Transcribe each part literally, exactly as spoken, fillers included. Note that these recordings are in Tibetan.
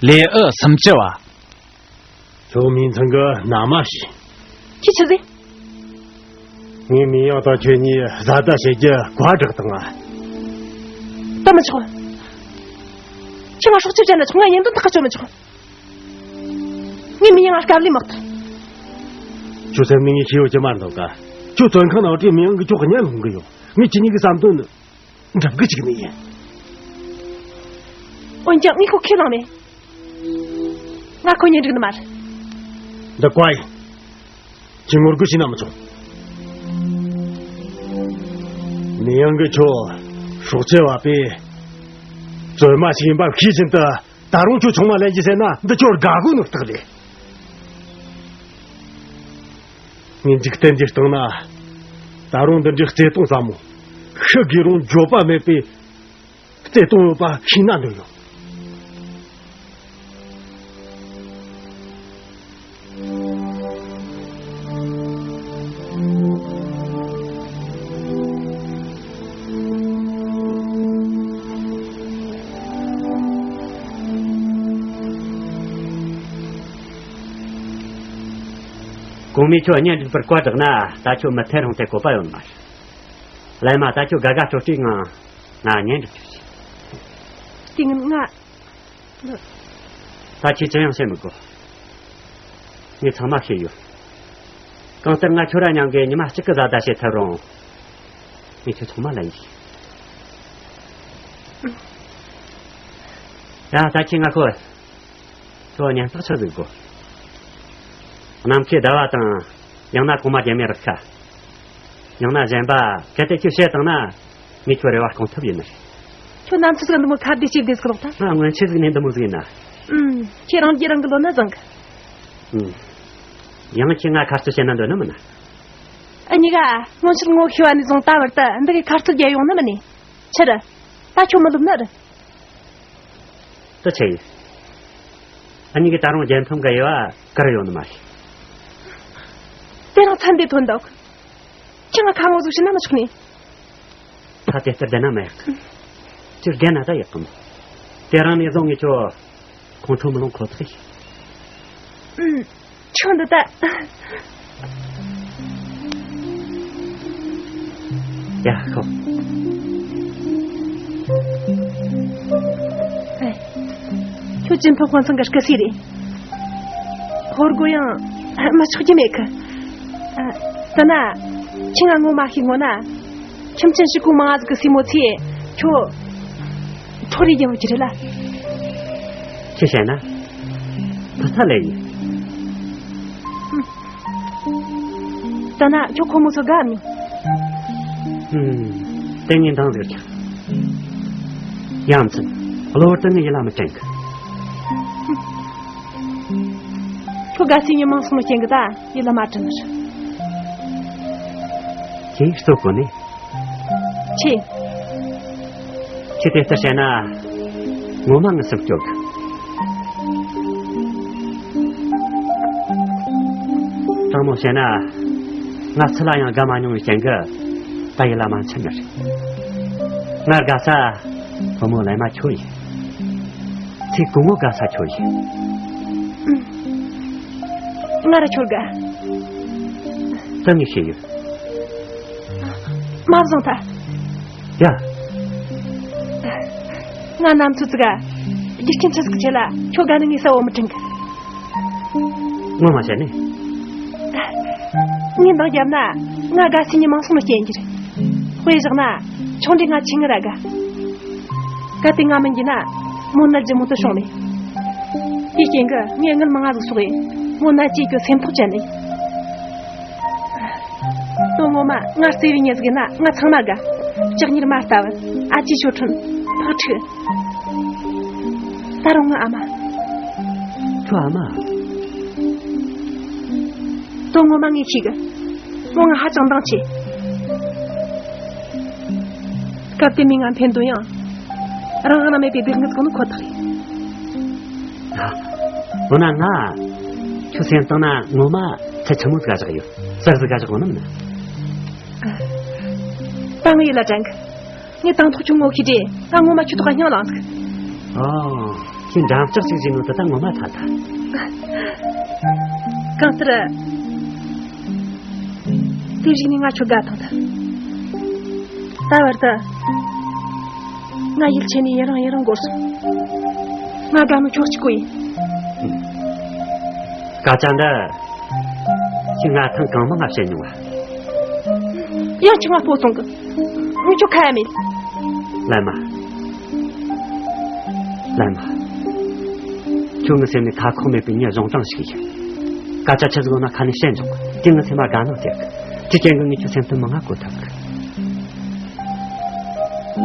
ལེའུ་སུམ་ཅུ་བ། ཁྱོད་མིང་ཚང་གི་ན་མ་ཞིག་ཁྱི་ཆི་ཟིག་ངའི་མིང་ཡང་དང་ཁྱོད་གཉིས་བཟའ་ཟླ་བྱེད་རྒྱུ་བཀའ་བསྒྲགས་དང་ང་། ད་མི་ཆོག་ཁྱི་ང་སྲོག་ཆགས་ཅན་ན་ཆུང་ང་ཡིན་དོན་ཐག་གཅོད་མི་ཆོག་ངའི་མིང་ཡང་སྐབས་ལས་མི་ཐུབ། ཁྱོད་སེམས་ནི་ངས་ཤེས་ཡོད་ཀྱི་མ་འདུག་ག་ཁྱོད་བཙོན་ཁང་ནང་བྲིས་མིང་གི་ཁྱོད་གཉེན་སློང་གི་ཡོད། ངས་ཁྱེད་གཉིས་ཀྱི་བསམ་དོན་ནི་འགྲུབ་གི་བཅུག་ནི་ཡིན། འོན་ཀྱང་ངས་ཁོ་ཁས་བླངས་མེད། ང་ཁོ་གཉེན་སྒྲིག་ནི་མ་རེད། འདི་བཀའ་ཡིན། ཁྱེད་ངོ་རྒོལ་བྱས་ན་མི་ཆོག་མི་ཡང་གི་ཁྱོད་སྲོག་ཆགས་བ་པས་བཙོན་མ་ཞིག་ཡིན་པ་ཤེས་བཞིན་དུ། ད་རུང་ཁྱོད་ཆུང་མ་ལེན་གྱི་ཟེར་ན་འདི་ཁྱོད་དགའ་དགོས་ནོ་རྟགས་རེད། ངས་འཇིག་རྟེན་འདིའི་སྟེང་ན་ད་རུང་འདི་འདྲའི་བརྩེ་དུང་ཟབ་མོ་ཤི་དགོས་རུང་འགྱོད་པ་མེད་པའི་བརྩེ་དུང་ཡོད་པ་ཤེས་ན་འདོད་ཡོད། གོང་མས་ཁྱོད་གཉེན་སྒྲིག་པར་བཀའ་བསྒྲགས་ན་ད་ཁྱོད་མི་ཐེ་རུང་ཐེ་གོ་པ་ཡོད་མ་རེད། གླེན་མ་ད་ཁྱོད་དགའ་དགའ་སྤྲོ་སྤྲོའི་ངང་ང་གཉེན་སྒྲིག་ཅིག་དེ་ངན་ང་། ད་ཁྱེད་ཅི་ཡང་བཤད་མི་དགོས། ངས་ཚང་མ་ཤེས་ཡོད། གང་ལྟར་ང་ཁྱོད་ར་མཉམ་གི་ཉི་མ་གཅིག་གི་བཟའ་ཟླ་བྱེད་ཐུབ་རུང་། ངས་ཁྱོད་ཚང་མ་ལེན་གྱི། ཡ་ད་ཁྱེད་ང་ཁོ། ཁྱོད་ཉན་ཐག་ཆོད་ཟིག་དགོས། ནམ་མཁའི་ཟླ་བ་དང་། ཡང་ན་གོང་མ་རྒྱལ་མའི་རིགས་ཁ། ཡང་ན་གཞན་པ་གལ་ཏེ་ཁྱོད་བཤད་བཏང་ན། ངས་ཁྱོད་རེ་བ་སྐོང་ཐུབ་ཡིན་ནི་རེད། ཁྱོད་ནམ་ཚོད་ཟིག་འདི་མོ་ཁ་བདེ་ལྕེ་བདེ་ཟིག་ལོག་ད། ང་སྔོན་ཆད་ཟིག་ནས་འདི་མོ་ཟིག་ཡིན་ན། ཨུམ། ཁྱེད་རང་རྒྱུ་རང་གི་ལོ་ན་བཟང་གི། ཨུམ། ཡང་ཁྱེད་ང་ཁ་རྩོད་བྱེད་ན་འདོད་ནི་མིན་ན། ཨ་གཉིས་ཀ་སྔོན་ཆད་ངོ་ཤེས་པ་ནས་བཟུང་ད་བར་དུ་འདི་གི་ཁ་རྩོད་རྒྱག་ཡོང་ནི་མིན་ནི། ཕྱིར། ད་ཁྱོད་མི་ལོབ་ནི་རེད། དུ་ཆེ་ཡིན། ཨ་ནི་གི་ད་རུང་རྒྱལ་ཕམ་གི་དབྱེ་བ་བཀར་ཡོང་ནི་མ་རེད། དེ་རིང་ཚན་འདི་ཐོན་འདུག་ཁྱེད་ང་ཁ་ངོ་ཟུག་ཤི་ན་མི་ཆོག་ནི། ད་དེ་ལྟར་བསྡད་ན་མ་ཡག་གི་ཅིར་བསྡད་ན་ད་ཡག་གི་མོ། དེ་རིང་ནས་བཟུང་ངས་ཁྱོད་ཁོང་ཁྲོ་མི་ལོང་ཁོ་ཐག་ཡིན། ཨུམ། ཁྱོད་འདི་ལྟ། ཡ་ཤོག་ཨེ། ཁྱོད་ཅིན་ཕོ་ཁོང་ཚང་གི་སྐུ་སྲས་རེད། ཧོར་གོ་ཡང་མི་ཆོག་རྒྱུ་མེད་གི་ཨ། ད་ན། ཁྱི་ང་ངོ་མ་ཤེས་ངོ་ན། ཁྱིམ་ཆེན་ཞིག་གོ་མང་ཟིག་གི་སྲས་མོ་ཚེ་ཁྱོད། ཁྲོ་རེ་རྒྱལ་བོ་ཅི་རེད་ལ། ཁྱི་བཤད་ན། ད་ཐ་ལེ་ཡིན། ད་ན་ཁྱོད་ཁོ་མོ་ཚོ་དགའ་མྱོང་། ཧུམ། དེ་ངས་འདང་ཟིག་ཆགས། ཡ་མཚན། གློ་བུར་དུ་ངའི་ཡིད་ལ་མི་དྲན་གི་ཁྱོད་དགའ་སའི་ཉི་མ་སོང་རྐྱེན་གི་ད་ཡིད་ལ་མ་དྲན་ནི་རེད། ཁྱེད་གཙོ་གོ་ནི། ཁྱེད། ཁྱེད་དེ་ལྟར་བཤད་ན། ངོ་མ་ངའི་སེམས་སྐྱོ་གི་དྲང་མོ་བཤད་ན། ང་སུ་ལ་ཡང་དགའ་མ་མྱོང་བའི་རྐྱེན་གི་ད་ཡིད་ལ་མ་འཆར་ནི་རེད། ང་དགའ་ས་བུ་མོ་ལས་མ་ཁྱོད་ཡིན། ཚེ་གང་བོ་དགའ་ས་ཁྱོད་ཡིན། ང་ར་ཁྱོད་དགའ། ད་ངས་ཤེས་ཡོད། མ་བཟང་ཐལ། ཡ། ང་ནམ་ཚོད་ཙིག་ག་རྒྱུ་རྐྱེན་ཆི་ཟིག་བྱེད་ལ་ཁྱོད་དགའ་ནི་ངས་གསལ་བོ་མི་དྲན་གི་ངོ་མ་བཤད་ནི། ངས་འདང་བརྒྱབ་ན་ང་དགའ་སའི་ཉི་མ་སོང་ནི་རྐྱེན་གྱིས་རེད། དཔེ་བཞག་ན་ཆུང་འདྲི་ང་ཆེ་ངེ་ར་དགའ། གལ་ཏེ་ང་མིན་གྱི་ན་མོ་ནར་ཇི་མོ་དུ་བྱུང་མེད། དེའི་རྐྱེན་གྱིས་ངས་དངུལ་མང་ང་ཟིག་གསོག་ཡིན། མོ་ནར་ཅིག་གི་སེམས་ཐག་བཅད་ནི་ཡིན། དོན་ངོ་མ་ང་བརྩེ་བའི་མྱི་ཟིག་ཡིན་ན་ང་ཚང་མ་དགའ། ལྕགས་གཉེར་མ་ལྟ་བུ། ཨ་ཅེ་ཞོ་ཁྲོན། ཕག་ཕྲུག་ད་རུང་ངའི་ཨ་མ། ཁྱོད་ཨ་མ། དོན་ངོ་མ་ངས་ཤེས་གི་མོ་ང་ཧ་ཅང་འདང་ཆེ། སྐབས་དེ་མིན་ང་ཕན་དོན་ཡང་། རང་དབང་མེད་པའི་སྡུག་བསྔལ་གང་ནི་ཁོ་ཐག་རེད། འོ་ན་ང་ཁྱོད་སེམས་གཏིང་ན་ངོ་མ་ཚེ་ཆི་མོ་ཟིག་ག་བཞག་ཡོད། ཟུར་ཟིག་ག་བཞག་ཡོད་ནམ་ན། ད་ངའི་ཡིད་ལ་དྲན་གི་ངས་དང་ཐོག་ཁྱོད་ངོ་ཤེས་དུས། ད་ངོ་མ་ཁྱོད་ཐོག་སྙིང་ལངས་ཟིག་ཨོ། ཁྱོད་འགྲམ་ལྕག་ཅིག་བྱས་ནོ་དེ་ད་ངོ་མ་ཐ་ཐ། གང་ལྟར། དེ་རིགས་ནས་ང་ཁྱོད་དགའ་དང་ད། ད་བར་དུ། ང་ཡིད་ཆེས་ནས་ཡི་རང་ཡི་རང་འགོར་སོང་། ང་དགའ་མོ་ཁྱོད་གཅིག་པོ་ཡིན། སྐད་ཆ་འདི། ཁྱོས་ང་ཐེངས་གང་མང་ང་བཤད་མྱོང་བ། ཡང་ཁྱོད་ང་སྤོ་སོང་གི། ངས་ཁྱོད་ཁ་ཡ་མེད། ལན་མ། ལན་མ། ཁྱོད་ངའི་སེམས་ནས་ཁ་ཁོག་མེད་པའི་མྱི་གཞུང་དྲང་ཞིག་ཡིན། སྐད་ཆ་ཆི་ཟིག་ཡོད་ན་ཁ་ནས་བཤད་འཇོག་དེ་ངའི་སེམས་མ་དགའ་སྣང་སྟེར་གི། དེ་རྐྱེན་གྱིས་ངས་ཁྱོད་སེམས་གཏམ་མང་ང་གོ་ཐུབ་གི།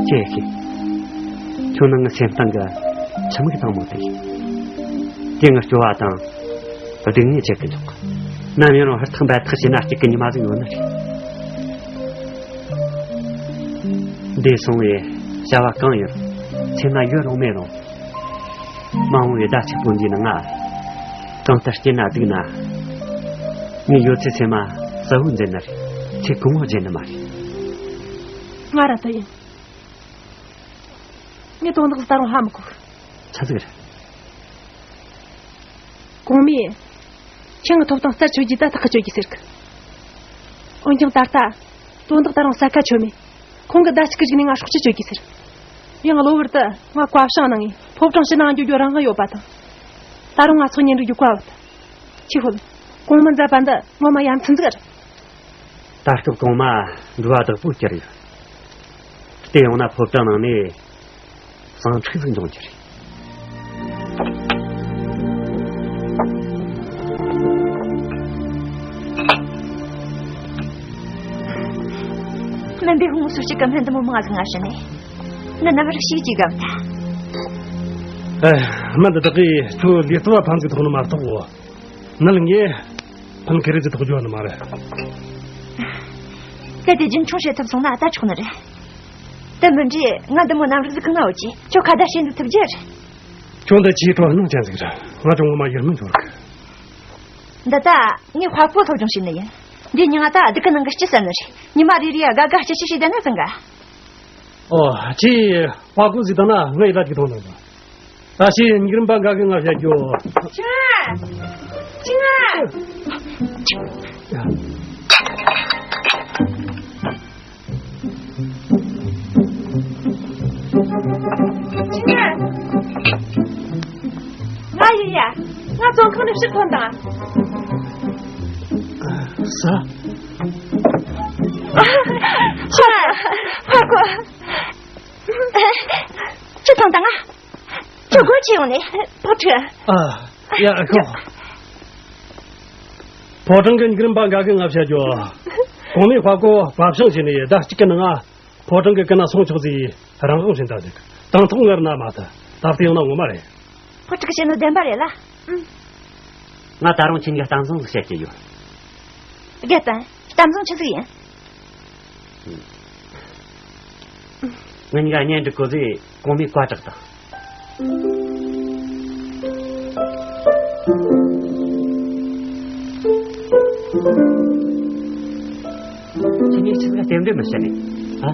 ཁྱེད་ཤེས། ཁྱོད་ནི་ངའི་སེམས་གཏིང་གི་ཁྱིམ་གྱི་དྭངས་མོ་དེ་ཡིན། དེ་ངའི་སྐྱོ་བ་དང་། སྡུག་བསྔལ་བྱེད་ཀྱི་འཇོག་ནམ་ཡིན་རུང་ཧུར་ཐག་འབད་ཐག་བྱས་ན་གཅིག་གི་ཉི་མ་ཟིག་ཡོད་ནི་རེད། འདས་སོང་བའི་བྱ་བ་གང་ཡིན་རུང་། མཚན་མ་ཡོད་རུང་མེད་རུང་། མ་འོངས་པའི་ཟླ་གཅིག་པོ་འདིའི་ནང་ང་། གང་ལྟར་སྐྱིད་ན་སྡུག་ན། ངའི་ཡོད་ཚད་ཚད་མ་གསལ་བོ་མཛད་ནི་རེད། ཚེ་གང་བོ་བརྗེད་ནི་མ་རེད། ང་ར་ད་ཡིན། ངས་དོན་དག་ད་རུང་ཧ་མི་གོ། ཆི་ཟིག་རེད། གོང་མས། ཁྱེད་ངའི་ཐོབ་ཐང་རྩད་གཅོད་རྒྱུ་ད་ཐག་གཅོད་རྒྱུ་ཟེར་གི། འོན་ཀྱང་ད་ལྟ། དོན་དག་ད་རུང་གསལ་ཁ་ཆོད་མེད། ཁོང་གིས་ཟླ་གཅིག་གི་རྗེས་ནས་ང་སྲོག་གཅོད་གཅོད་རྒྱུ་ཟེར། ཡང་གློ་བུར་དུ་ང་བཀའ་བཤགས་གནང་ངས་ཕོ་བྲང་ཕྱི་ནང་འགྱོ་རྒྱུ་རང་དབང་ཡོད་པ་དང་། ད་རུང་ང་སྲོག་ཉེན་སྒྲིག་རྒྱུ་བཀའ་ཕབ་ད། ཆི་ཧོལ། གོང་མ་མཛད་པ་འདི་ངོ་མ་ཡ་མཚན་ཟིག་རེད། ད་སྐབས་གོང་མ་འགྲོ་བ་བདག་པོ་གྱུར་ཡོད། བལྟས་ཡོང་ན་ཕོ་བྲང་ནང་ནས་ཟིང་འཁྲུག་ཟིག་འབྱུང་རྒྱུ་རེད། སྨན་པའི་ཧུང་སུ་གཅིག་གི་སྨན་འདི་མོ་མང་ཟིག་ང་ཤི་ནས། ནི་ནམ་ར་ཤིག་ཅིག་གམ་ད། ཨེ། སྨན་འདི་དག་གིས་ཁྱོད་ལུས་སྟོབས་ཕམ་ཟིག་ཐོག་ནི་མ་གཏོགས། ནི་ལ་ངས་ཕན་ཁེ་རེ་ཟིག་ཐོག་རྒྱུ་ནི་མ་རེད། གལ་ཏེ་རྒྱུན་འཁྱོངས་བྱེད་ཐུབ་སོང་ན་ད་ཆོག་ནི་རེད། དེ་མིན་དུས་ང་འདི་མོ་ནམ་རིག་ཟིག་གི་ང་འོ་ཅི་ཁྱོད་ཁ་བརྡ་བྱེད་འདུག་ཐུབ་རྒྱུ་རེད། ཁྱོད་འདི་ཆེས་དྲོ་སྣང་ཅན་ཟིག་རེད། ང་ཅུང་ངོ་མ་ཡིད་སྨོན་འཆོར་གི། འདི་ད་ངས་དཔའ་བོ་སློབ་སྦྱོང་བྱས་ནི་ཡིན། འདི་མྱིང་ང་ད་སྡུག་གི་ནང་གི་སྐྱི་ཟེར་ནི་རེད། ཉི་མ་རེ་རེ་དགའ་དགའ་སྐྱི་སྐྱི་བྱས་བསྡད་ན་ཙང་ག་ཨོ། ཁྱེད་དཔའ་རྒོད་ཟིག་དང་ན་ངའི་ལ་ཅིག་མཐོང་དང་། ད་ཕྱིས་ཉིག་རིམ་པ་འགའ་གི་ང་བཤད་རྒྱུ། ཆི་ང་། ཆི་ང་། ཆི་ང་། ང་ཡིན་ཡ། ང་བཙོན་ཁང་ནས་ཕྱིར་ཐོན་དང་། ས། ཧ་གོ། ཕྱིར་ཐོན་དང་ང་། ཁྱོད་སྒོ་ཕྱེ་ཡོང་ནས་ཕོ་ཁྲི། ཨ། ཡ་ཁོ། ཕོ་བྲང་གི་ཉིག་རིམ་པ་འགའ་གི་ང་བཤད་རྒྱུ། གོང་མའི་དཔའ་རྒོད་དཔའ་ཞུམ་བྱས་ནས་ཟླ་གཅིག་གི་ནང་ང་ཕོ་བྲང་གི་ཀུན་ན་སོང་ཆོག་ཟིག་རང་དབང་བྱིན་ད་ཟིག་དང་ཐོག་ངར་ན་མ་ད་ད་བལྟས་ཡོང་ན་ངོ་མ་རེད། ཕོ་ཁྲི་གི་བཤད་ནོ་བདེན་པ་རེད་ལ། ང་ད་རུང་ཁྱེད་གཉིས་ཀ་གཏམ་བཟང་ཟིག་བཤད་ཀྱི་ཡོད། རྒད་པ། གཏམ་བཟང་ཆི་ཟིག་ཡིན། ང་གཉིས་ཀ་གཉེན་སྒྲིག་གོ་ཟིག་གོང་མའི་བཀའ་བསྒྲགས་དང་། ཁྱེད་གཉིས་ཆི་ཟིག་ག་རྟེན་འབྲེལ་མི་བྱེད་ནས། ཨ།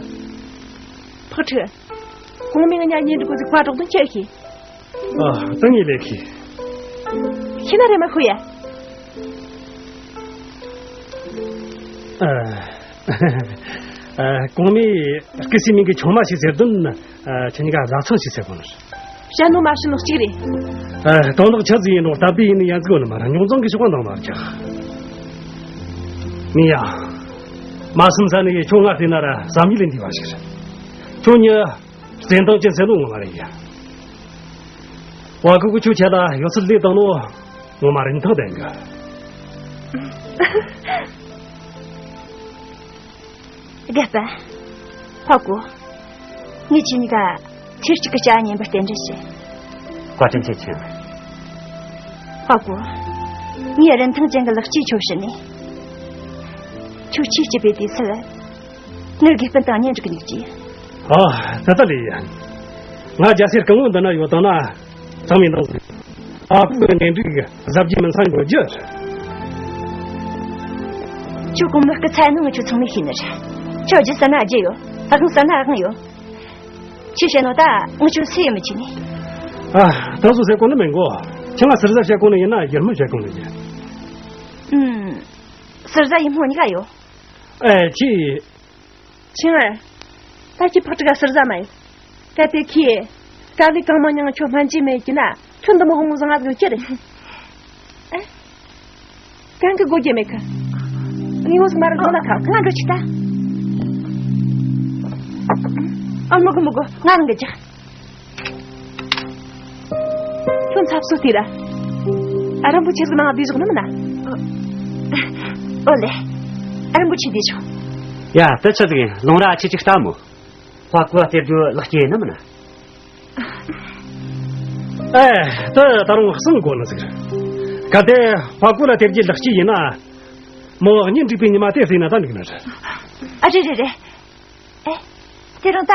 ཕག་ཁྲི། གོང་མའི་ང་གཉིས་གཉེན་སྒྲིག་གོ་ཟིག་བཀའ་བསྒྲགས་དོན་ཁྱེད་ཤེས། ཨ། ད་ངས་ལས་ཤེས། ཤེས་ན་རེ་མ་ཤོད་ཡ། ཨ། ཨ། གོང་མའི་སྐུ་སྲས་མིང་གི་ཆུང་མ་ཞིག་ཟེར་དོན། ཨ། ཁྱེད་གཉིས་ཀ་བཟའ་ཚང་ཞིག་ཟེར་གོ་ནི། བཤད་ནོ་མ་བཤད་ནོ་གཅིག་རེད། ཨ། དོན་དག་ཆི་ཟིག་ཡིན་རུང་སྟབས་བདེ་ཡིན་ནི་ཡན་ཟིག་ཡོད་ནི་མ་རེད། རྙོག་འཛིང་གི་ཕྱོགས་འདང་མ་རྒྱག་ནི་ཡ། མ་སེམས་ས་ནས་ཁྱོད་ང་བལྟས་ན་ར་བསམ་ཡུལ་ལས་འདས་པ་ཞིག་རེད། ཁྱོད་གཉིས། བརྩེ་འདང་ཅན་ཟེར་ནོ་ངོ་མ་རེད་ཡ། བ་གུ་གུ་ཁྱོད་ཆ་ལ་ཡོད་ཚད་ལས་བཏང་ནོ་ངོ་མ་རིན་ཐང་ལྡན་གི། རྒད་པ། ཧོ་གོ། ངས་ཁྱེད་གཉིས་ཀ་ཚེ་གཅིག་གི་བྱ་ཉན་པར་རྟེན་འབྲེལ་བྱེད། བཀའ་དྲིན་ཆེ་ཆེ། ཧོ་གོ། ངས་རིན་ཐང་ཅན་གྱི་ལག་སྐྱེས་ཁྱོད་བྱིན་ནས། ཁྱོད་ཆེས་སྐྱིད་པའི་དུས་ཚོད། ངའི་དགེ་སྤུན་དང་གཉེན་སྒྲིག་གི་འཇུག་རྒྱུ། ཨ། ད་ལྟ་ལས་ཡིན། ང་རྒྱལ་སའི་སྐུ་ངོ་འདི་ན་ཡོད་དང་ན། ཚང་མའི་ནང་ཟིག་ཨ་ཁུ་གི་གནས་འགྲིག་གཟབ་རྒྱས་མིན་ས་འགོ་རྒྱུ། ཁྱོད་གོང་མའི་སྐུ་ཚ་ནི་ང་ཁྱོད་ཚང་མས་ཤེས་ནི་རེད། ཁྱོད་རྒྱུ་ཟེར་ན་རྒྱུ་ཡོད། དབང་ཟེར་ན་དབང་ཡོད། ཁྱེད་བཤད་ནོ་ད་ངུ་ཆུ་སེ་ཡི་མི་ཆི་ནི། ཨ། ད་སོ་སེ་གོ་ནི་མེན་གོ། ཁྱེད་ང་སིར་ཟ་བཤད་གོ་ནི་ཡིན་ན་ཡར་མོ་བཤད་གོ་ནི་ཡིན། ཨུམ། སིར་ཟ་ཡི་མོ་ཉི་ག་ཡོ། ཨེ་ཁྱི། ཆིང་ཨེ། ད་ཁྱི་ཕག་ཁྲི་ག་སིར་ཟ་མ་ཡོ། གལ་ཏེ་ཁྱི། དཀའ་ལས་གང་མང་མྱངས་ཁྱོད་སྨན་བཅོས་མེད་ཀྱི་ན། ཁྱོད་འདི་མོ་ཧོ་མོ་བཟང་ང་ཟིག་ཁྱེར། ཨེ། གང་གི་སྒོ་རྒྱབ་མེད་གི། ངའི་འོ་ཟིག་མ་རེད་དོ་ན་ཁ། ང་འགྲོ་ཆི་ད། ཨ་མི་གོ་མི་གོ། ང་རང་གི་རྒྱག་ཁྱོད་འཚབ་སོ་དེ་ར། ཨ་རམ་པོ་ཆེ་ཟིག་ནང་བསྡད་བཞག་ནི་མིན་ན། ཨོ་ལེ། ཨ་རམ་པོ་ཆེ་བསྡད་བཞག་ཡ་ད་ཆི་ཟིག་ཡིན། ལུང་ར་ཆི་ཅིག་ལྟ་མོ། ཧྭ་ཀོ་སྟེར་རྒྱུ་ལག་སྐྱེས་ནི་མིན་ན། ཨེ། ད་ད་རུང་གསུང་དགོས་ནི་ཟིག་གལ་ཏེ་ཧྭ་ཀོ་ལ་སྟེར་རྒྱུ་ལག་སྐྱེས་ཡིན་ན། མོ་གཉེན་སྒྲིག་པའི་ཉི་མ་དེ་ཟིན་ན་ད་འགྲིག་ནི་རེད། ཨ་རེད་རེད་རེད། ཨེ། དེ་རིང་ད།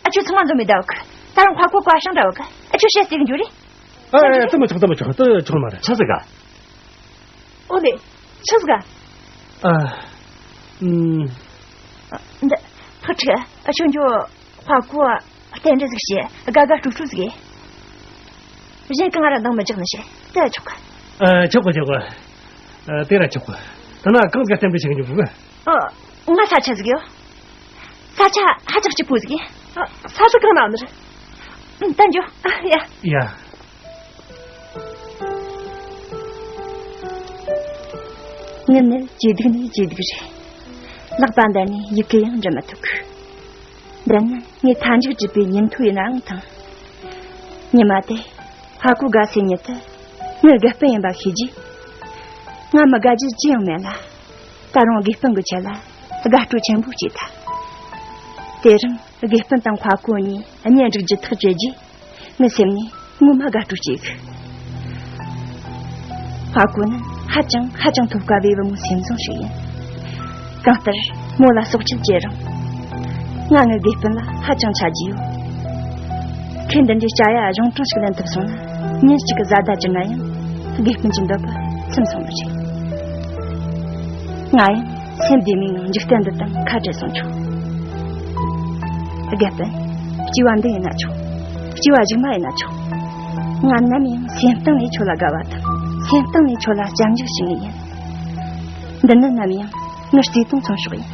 ཨ་ཆུ་ཚང་མ་འཛོམས་མི་འདྲ་བ་གི། ད་རུང་ཧྭ་ཀོ་བཀའ་ཤང་འདྲ་བ་གི། ཨ་ཆུ་བཤད་ཟིག་འགྱུར་རེད། ཨེ། དེ་མི་ཆོག་དེ་མི་ཆོག་དེ་ཆོག་མ་རེད། ཆི་ཟིག་ག་ཨོ་ལེ། ཆི་ཟིག་ག་ཨ། ཨུམ། འདི། ཕག་ཁྲི། ཨ་ཆུ་འགྱོ། ཧྭ་ཀོ། རྟེན་འབྲེལ་ཟིག་བྱེད། དགའ་དགའ་སྤྲོ་སྤྲོ་ཟིག་ཡེ། གཞན་གང་ར་འདང་མི་རྒྱག་ནི་བྱེད། དེ་ཆོག་གི། ཨ། ཆོག་གི་ཆོག་གི། ཨ། དེ་ར་ཆོག་གི། ད་ན་གང་ཟིག་ག་བརྟེན་པའི་ཆེད་འགྱོ་གི། ཨ། ང་ས་ཆ་ཟིག་ཡོད། ས་ཆ་ཧ་ཅང་སྐྱིད་པོ་ཟིག་ཡིན། ཨ། ས་ཆ་གང་ན་ནི་རེད། ཨུམ། ད་འགྱོ། ཨ། ཡ། ཡ། ངི་ནི་ཇེ་སྡུག་ནས་ཇེ་སྡུག་རེད། ལག་པ་འདར་ནས་ཡི་གེ་ཡང་འབྲི་མི་ཐུབ་གི། འདི་ནི་ངའི་མཐའ་མཇུག་བསྒྲུབས་པའི་ཉིན་ཐོ་ཡིན་ནའང་ཐང་། ཉི་མ་དེ། ཧྭ་ཀོ་དགའ་སའི་ཉིན་དུ། ངའི་དགེ་སྤུན་ཡིན་པ་ཤེས་རྗེས། ང་མི་དགའ་རྒྱུ་ཅི་ཡང་མེད་ལ། ད་རུང་དགེ་སྤུན་གྱི་ཆེད་ལ་དགའ་སྤྲོ་ཆེན་པོ་སྐྱེས་ཐལ། དེ་རིང་དགེ་སྤུན་དང་ཧྭ་ཀོ་གཉིས་གཉེན་སྒྲིག་རྒྱུ་ཐག་བཅད་རྗེས། ངའི་སེམས་ནས་ངོ་མ་དགའ་སྤྲོ་སྐྱེས་གི། ཧྭ་ཀོ་ནི་ཧ་ཅང་ཧ་ཅང་ཐོབ་དཀའ་བའི་བུ་མོ་སེམས་བཟང་ཞིག་ཡིན། གང་ལྟར་མོ་ལ་སྲོག་ཆད་བཅད་རུང་། ང་ངའི་དགེ་སྤུན་ལ་ཧ་ཅང་ཆ་རྒྱུས་ཡོད། ཁོས་འདི་འདྲའི་བྱ་ཡ་གཞུང་དྲང་ཞིག་ལེན་ཐུབ་སོང་ན། ཉིན་གཅིག་གི་བཟའ་ཟླ་བྱུང་ན་ཡང་དགེ་སྤུན་གྱི་འདོད་པ་ཚིམ་སོང་ནི་རེད། ང་ཡང་སེམས་བདེ་མིན་ངང་འཇིག་རྟེན་འདི་དང་ཁ་བྲལ་སོང་ཆོག་དགེ་སྤུན། སྐྱེ་བ་འདི་ཡིན་ན་ཆོག་སྐྱེ་བ་གཞུག་མ་ཡིན་ན་ཆོག་ང་ནམ་ཡང་སེམས་གཏིང་ནས་ཁྱོད་ལ་དགའ་བ་དང་། སེམས་གཏིང་ནས་ཁྱོད་ལ་སྐྱབས་འཇུག་ཞུ་ངེས་ཡིན། འདི་ནི་ནམ་ཡང་ངའི་བརྩེ་དུང་ཚོང་ཤོག་ཡིན།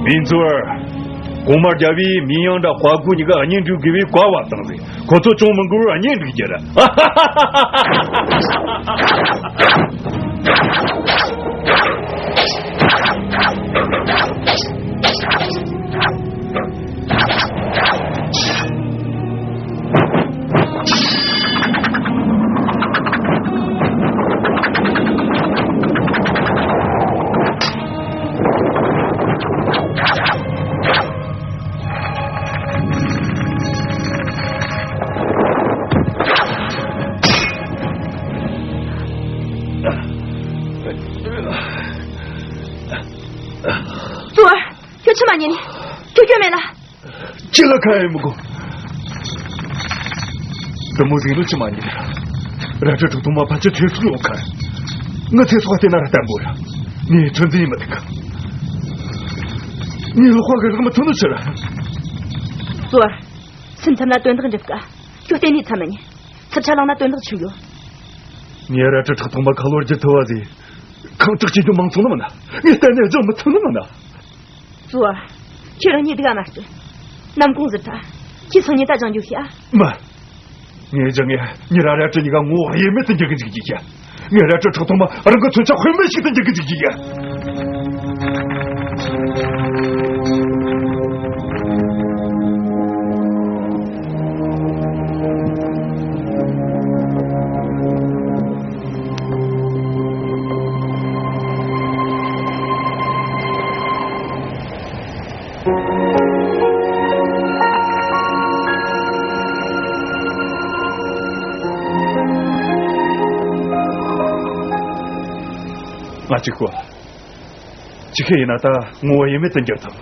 མིན་ཚོར། གོང་མ་རྒྱལ་བོས་མིན་ཡང་འདྲ་དཔའ་རྒོད་གཉིས་ཀ་གཉེན་སྒྲིག་དགོས་པའི་བཀའ་ཕབ་བཏང་ཟིག་ཁོ་ཚོ་ཅུང་མི་འགོར་བར་གཉེན་སྒྲིག་རྒྱུ་རེད། ཙུའུ། ཁྱོད་ཆི་མ་ཉན་ནི། ཁྱོད་སྐྱོན་མེད་ལ། ཅི་ལ་ཁ་ཡེ་མི་དགོས། དེ་མོ་ཟིག་ལོ་ཅི་མ་ཉན། རལ་གྲི་གྲུ་གཏོང་མ་ཕལ་ཆེར་ཚེ་སྲོག་ཡོང་ཁ། ངའི་ཚེ་སྲོག་བལྟས་ན་ར་བརྟན་པོ་ར། ངས་ཚོད་འཛིན་ཡེ་མི་ཐུབ་གི། ངའི་ལག་པ་གི་རག་མི་ཐུབ་ནི་ཆི་ར། ཙུའུ། སེམས་འཚབ་ན་དོན་དག་འགྲུབ་དཀའ། ཁྱོད་གཏན་ནས་འཚབ་མི་ཉན། འཚབ་ཆ་ལངས་ན་དོན་དག་ཆི་ཡོད། ངས་རལ་གྲི་གྲུ་གཏོང་མ་ཁ་ལོ་བསྒྱུར་ཐུབ་བ་ཟིག་ཁེངས་དྲེགས་བྱེད་རྒྱུ་མང་ཚོགས་ནི་མིན་ན། ངས་གཏན་ནས་སྦྱོང་མི་ཐུབ་ནི་མིན་ན། ཙུའུ། ཁྱེད་རང་ཉིད་སྡུག་ག་མ་སྟེ། ནམ་གུང་ཟིར་ཐ། ཁྱེད་སང་ཉིན་ད་སྦྱང་རྒྱུ་ཤེས་ཨ། མ། ངས་སྦྱང་ངས་ཉི་ར་རལ་གྲི་གཉིས་ཀ་ངོ་དབྱེ་མེད་དུ་འགྱུར་གི་འཇུག་རྒྱུ་ཤེས། ངས་རལ་གྲི་ཁྲག་འཐུང་མ་རང་གི་མཚོན་ཆ་དཔེ་མེད་ཞིག་ཏུ་འགྱུར་གི་འཇུག་གི་ཡིན། ང་གཅིག་པུ། ཅི་ཁེ་ཡིན་ན་ད་ངོ་བོ་དབྱེར་མེད་དུ་འགྱུར་ཐུབ།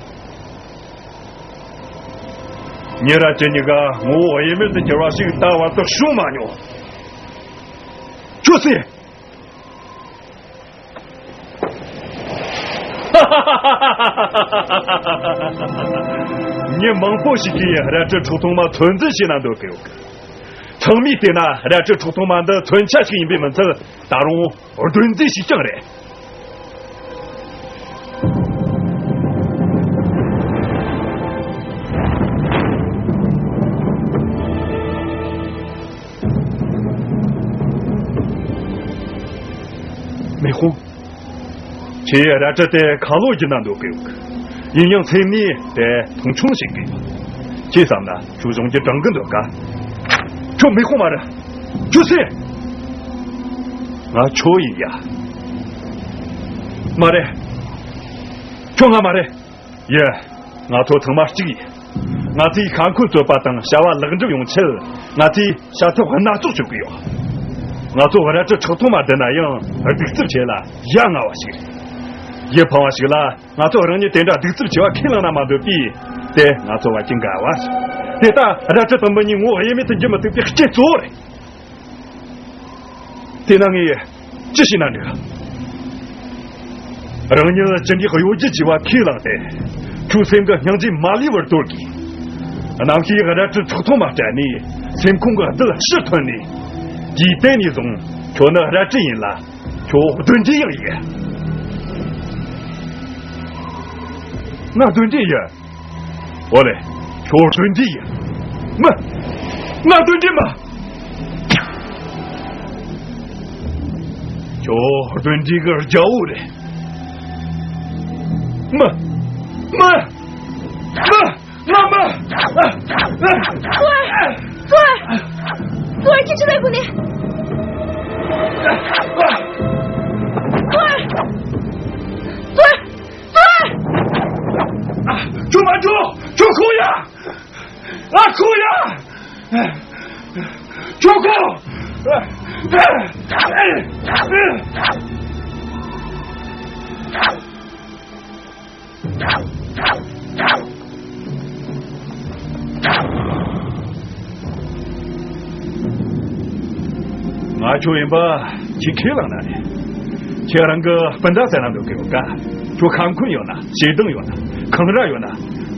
ཉེ་ར་ཅི་གཉིས་ཀ་ངོ་བོ་དབྱེར་མེད་དུ་འགྱུར་བ་ཞིག་ད་བར་དུ་བྱུང་མ་མྱོང་། ཁྱོད་སུ་ཡིན། མི་མང་པོ་ཞིག་གིས་རལ་གྲི་ཁྲག་འཐུང་མ་ཚོད་འཛིན་བྱས་ན་འདོད་ཀྱི་ཡོད་གི། ཚང་མས་བལྟས་ན་རལ་གྲི་ཁྲག་འཐུང་མ་འདི་མཚོན་ཆ་ཞིག་ཡིན་པས་མི་ཚད་ད་རུང་གདོན་རྫས་ཤིག་ཀྱང་རེད། མེ་ཧོང་། ཁྱེད་རལ་གྲི་དེ་ཁ་ལོ་བགྱིས་ན་འདོད་ཀྱི་ཡོད་གི། ཡིན་ཡང་སེམས་ནས་དེ་མཐོང་ཆུང་བྱེད་ཀྱི་ཡོད། ཁྱེད་བསམ་ན་ཁྱོད་གཞུང་གི་དྲང་གི་འདོད་ག། ཁྱོད་མེ་ཧོང་མ་རེད། ཁྱོད་སུ་ཡིན། ང་ཁྱོད་ཡིན་ཡ། མ་རེད། ཁྱོད་ང་མ་རེད། ཡེ། ང་ཚོ་ཚང་མ་གཅིག་ཡིན། ང་ཚོས་ཤ་འཁོན་རྩོད་པ་དང་བྱ་བ་ལེགས་འགྲུབ་ཡོང་ཆེད་ང་ཚོས་བྱ་ཐབས་སྣ་ཚོགས་སྤྱོད་ཀྱི་ཡོད། ང་ཚོ་རལ་གྲི་ཁྲག་འཐུང་མ་བསྡད་ན་ཡང་གདུག་རྩུབ་ཆེ་ལ་ཡ་ང་བ་ཞིག་རེད། ཡིད་ཕངས་པ་ཞིག་ལ་ང་ཚོ་རང་ཉིད་དེ་འདྲ་གདུག་རྩུབ་ཆེ་བ་ཁས་བླངས་ན་མ་འདོད་པས་དེ་ང་ཚོ་བར་གྱི་འགལ་བ་རེད། དེ་ལྟ་རལ་གྲི་དང་མི་གཉིས་ངོ་བོ་དབྱེར་མེད་དུ་འགྱུར་མི་ཐུབ་པའི་རྐྱེན་གཙོ་བོ་རེད། དེས་ན་ངས་ཅི་བྱས་ན་འགྲིག། རང་ཉིད་ཅི་འདྲའི་གཡོ་སྒྱུ་ཆེ་བ་ཁས་བླངས་ཏེ། ཁྱོད་སེམས་ཀྱི་སྙིང་རྗེ་མ་ལུས་པར་དོར་དགོས། རྣམ་ཤེས་རལ་གྲི་ཁྲག་འཐུང་མ་སྤྲད་ནས་སེམས་ཁོང་གི་རྡུལ་ཕྱིར་ཐོན་ནས། དེའི་སྟེང་ནས་བཟུང་ཁྱོད་ནི་རལ་གྲི་ཡིན་ལ། ཁྱོད་གདོན་འདྲེ་ཡང་ཡིན། ང་གདོན་འདྲེ་ཡིན། ཨོ་ལེ། ཁྱོད་གདོན་འདྲེ་ཡིན། མི། ང་གདོན་འདྲེ་མ། ཁྱོད་གདོན་འདྲེ་གི་རྒྱལ་པོ་རེད། མི། མི། མི། ང་མི། ཙོ། ཙོ། ཙོ། ཁྱེད་ཆི་ཟེར་གོ་ནི། ཙོ། ཙོ། ཁྱོད་མ་འགྲོ། ཁྱོད་ཁུག་ཡ། ཨ་ཁུག་ཡ། ཁྱོད་ཁུག་ང་ཁྱོད་ཡིན་པ་ཁྱེད་ཁས་བླངས་ན་རེད། ཁྱེད་རང་གི་སྤུན་ཟླ་ཟེར་ན་འདོད་གི་ཡོད་ཀ། ཁྱོད་ཁ་འཁུན་ཡོད་ན་ཞེ་སྡང་ཡོད་ན་འཁང་ར་ཡོད་ན་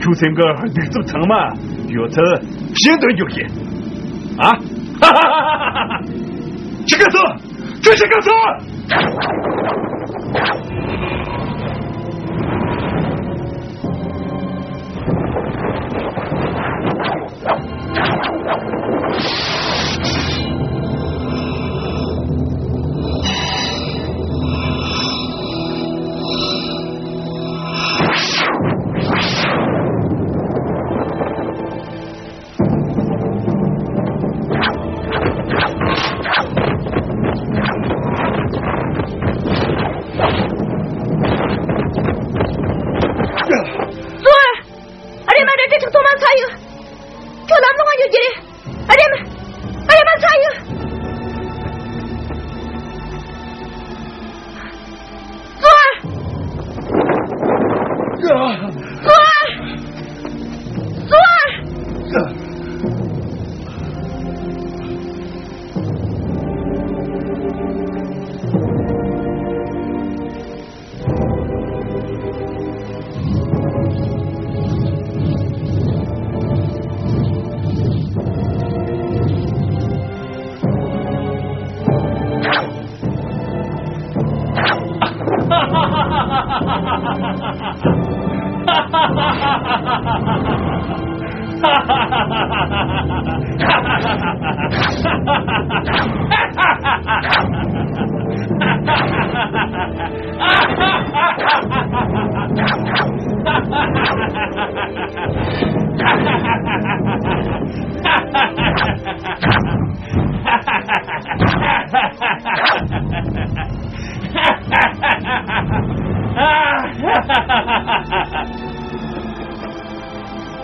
ཁྱོད་སེམས་གི་གདུག་རྩུབ་ཚང་མ་ཡོད་ཚད་གཞན་དུ་འཇུག་གི། ཨ། ཧ་ཧ་ཧ་ཧ། ཁྱོད་ག་ཚོད། ཁྱོད་ཤི་ག་ཚོད། ཙོ། ཨ་རེ་མ། རལ་གྲི་ཁྲག་འཐུང་མ་ཚ་ཡོད། ཁྱོད་ལམ་ལྷོང་ང་ཡོད་ཀྱི་རེད། ཨ་རེ་མ། ཨ་རེ་མ་ཚ་ཡོད། ཙོ། ཙོ། ཙོ།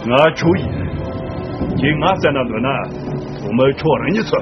ང་ཁྱོ་ཡིན། ཁྱེད་ང་བསད་ན་འདོད་ན། ཁོ་མོ་ཁྱོ་རང་ཉིད་ཚོ།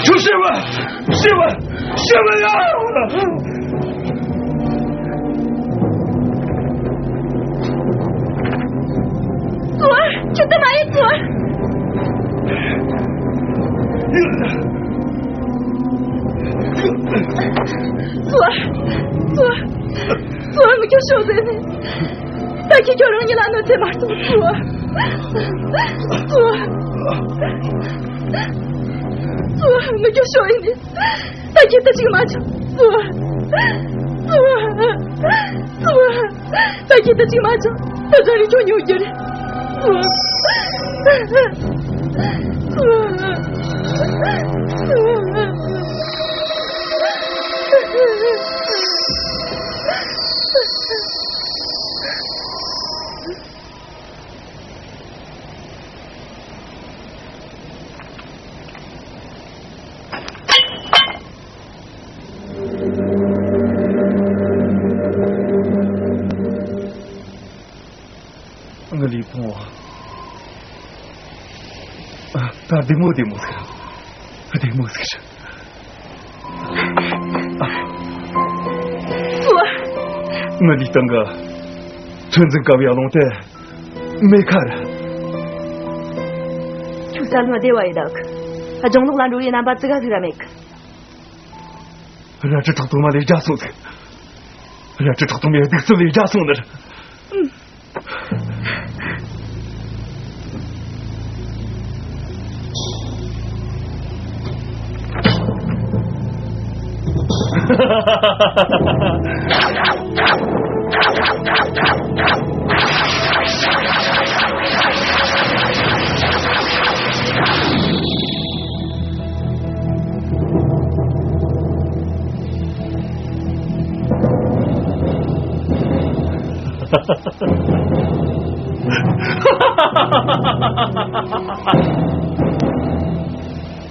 ཁྱོད་ཤི་བ། ཤི་བ། ཤི་བ་ཡ། ཙོ། ཁྱོད་ད་མ་ཡིན་ཙོ། ཙོ། ཙོ། ཙོ། ངུ་ཁྱོད་ཤོག་ཟེར་ནས། ད་ཁྱེད་ཁྱོད་རང་ཉིད་ལ་གནོད་འཚེ་མ་གཏོང་། ཙོ། ཙོ། ཙོ། ངུ་ཁྱོད་ཤོག་ཡིན་ནི། ད་ཁྱེད་ད་ཅིག་མ་ཆོག་ཙོ། ཙོ། ཙོ། ད་ཁྱེད་ད་ཅིག་མ་ཆོག་ད་ད་རེས་ཁྱོད་ཉོ་རྒྱུ་རེད། ཙོ། ཙོ། ང་ལི་ཕུང་། ད་བདེ་མོ་བདེ་མོ་ཟིག་བདེ་མོ་ཟིག་ཙོ། ང་འདི་སྟེང་གི་ཚོད་འཛིན་དཀའ་བའི་རླུང་དེ་མེ་ཁ་ར། ཁྱོད་ས་ལ་བདེ་བ་ཡི་དྭགས། ལྗོངས་ལོག་ལ་འགྲོ་བའི་རྣམ་པ་ཙི་ག་ཟིག་ར་མེད་གི། རལ་གྲི་ཁྲག་འཐུང་མ་ལས་རྒྱ་སོང་ཟིག་རལ་གྲི་ཁྲག་འཐུང་མའི་གདུག་རྩུབ་ལས་རྒྱ་སོང་ནི་ར།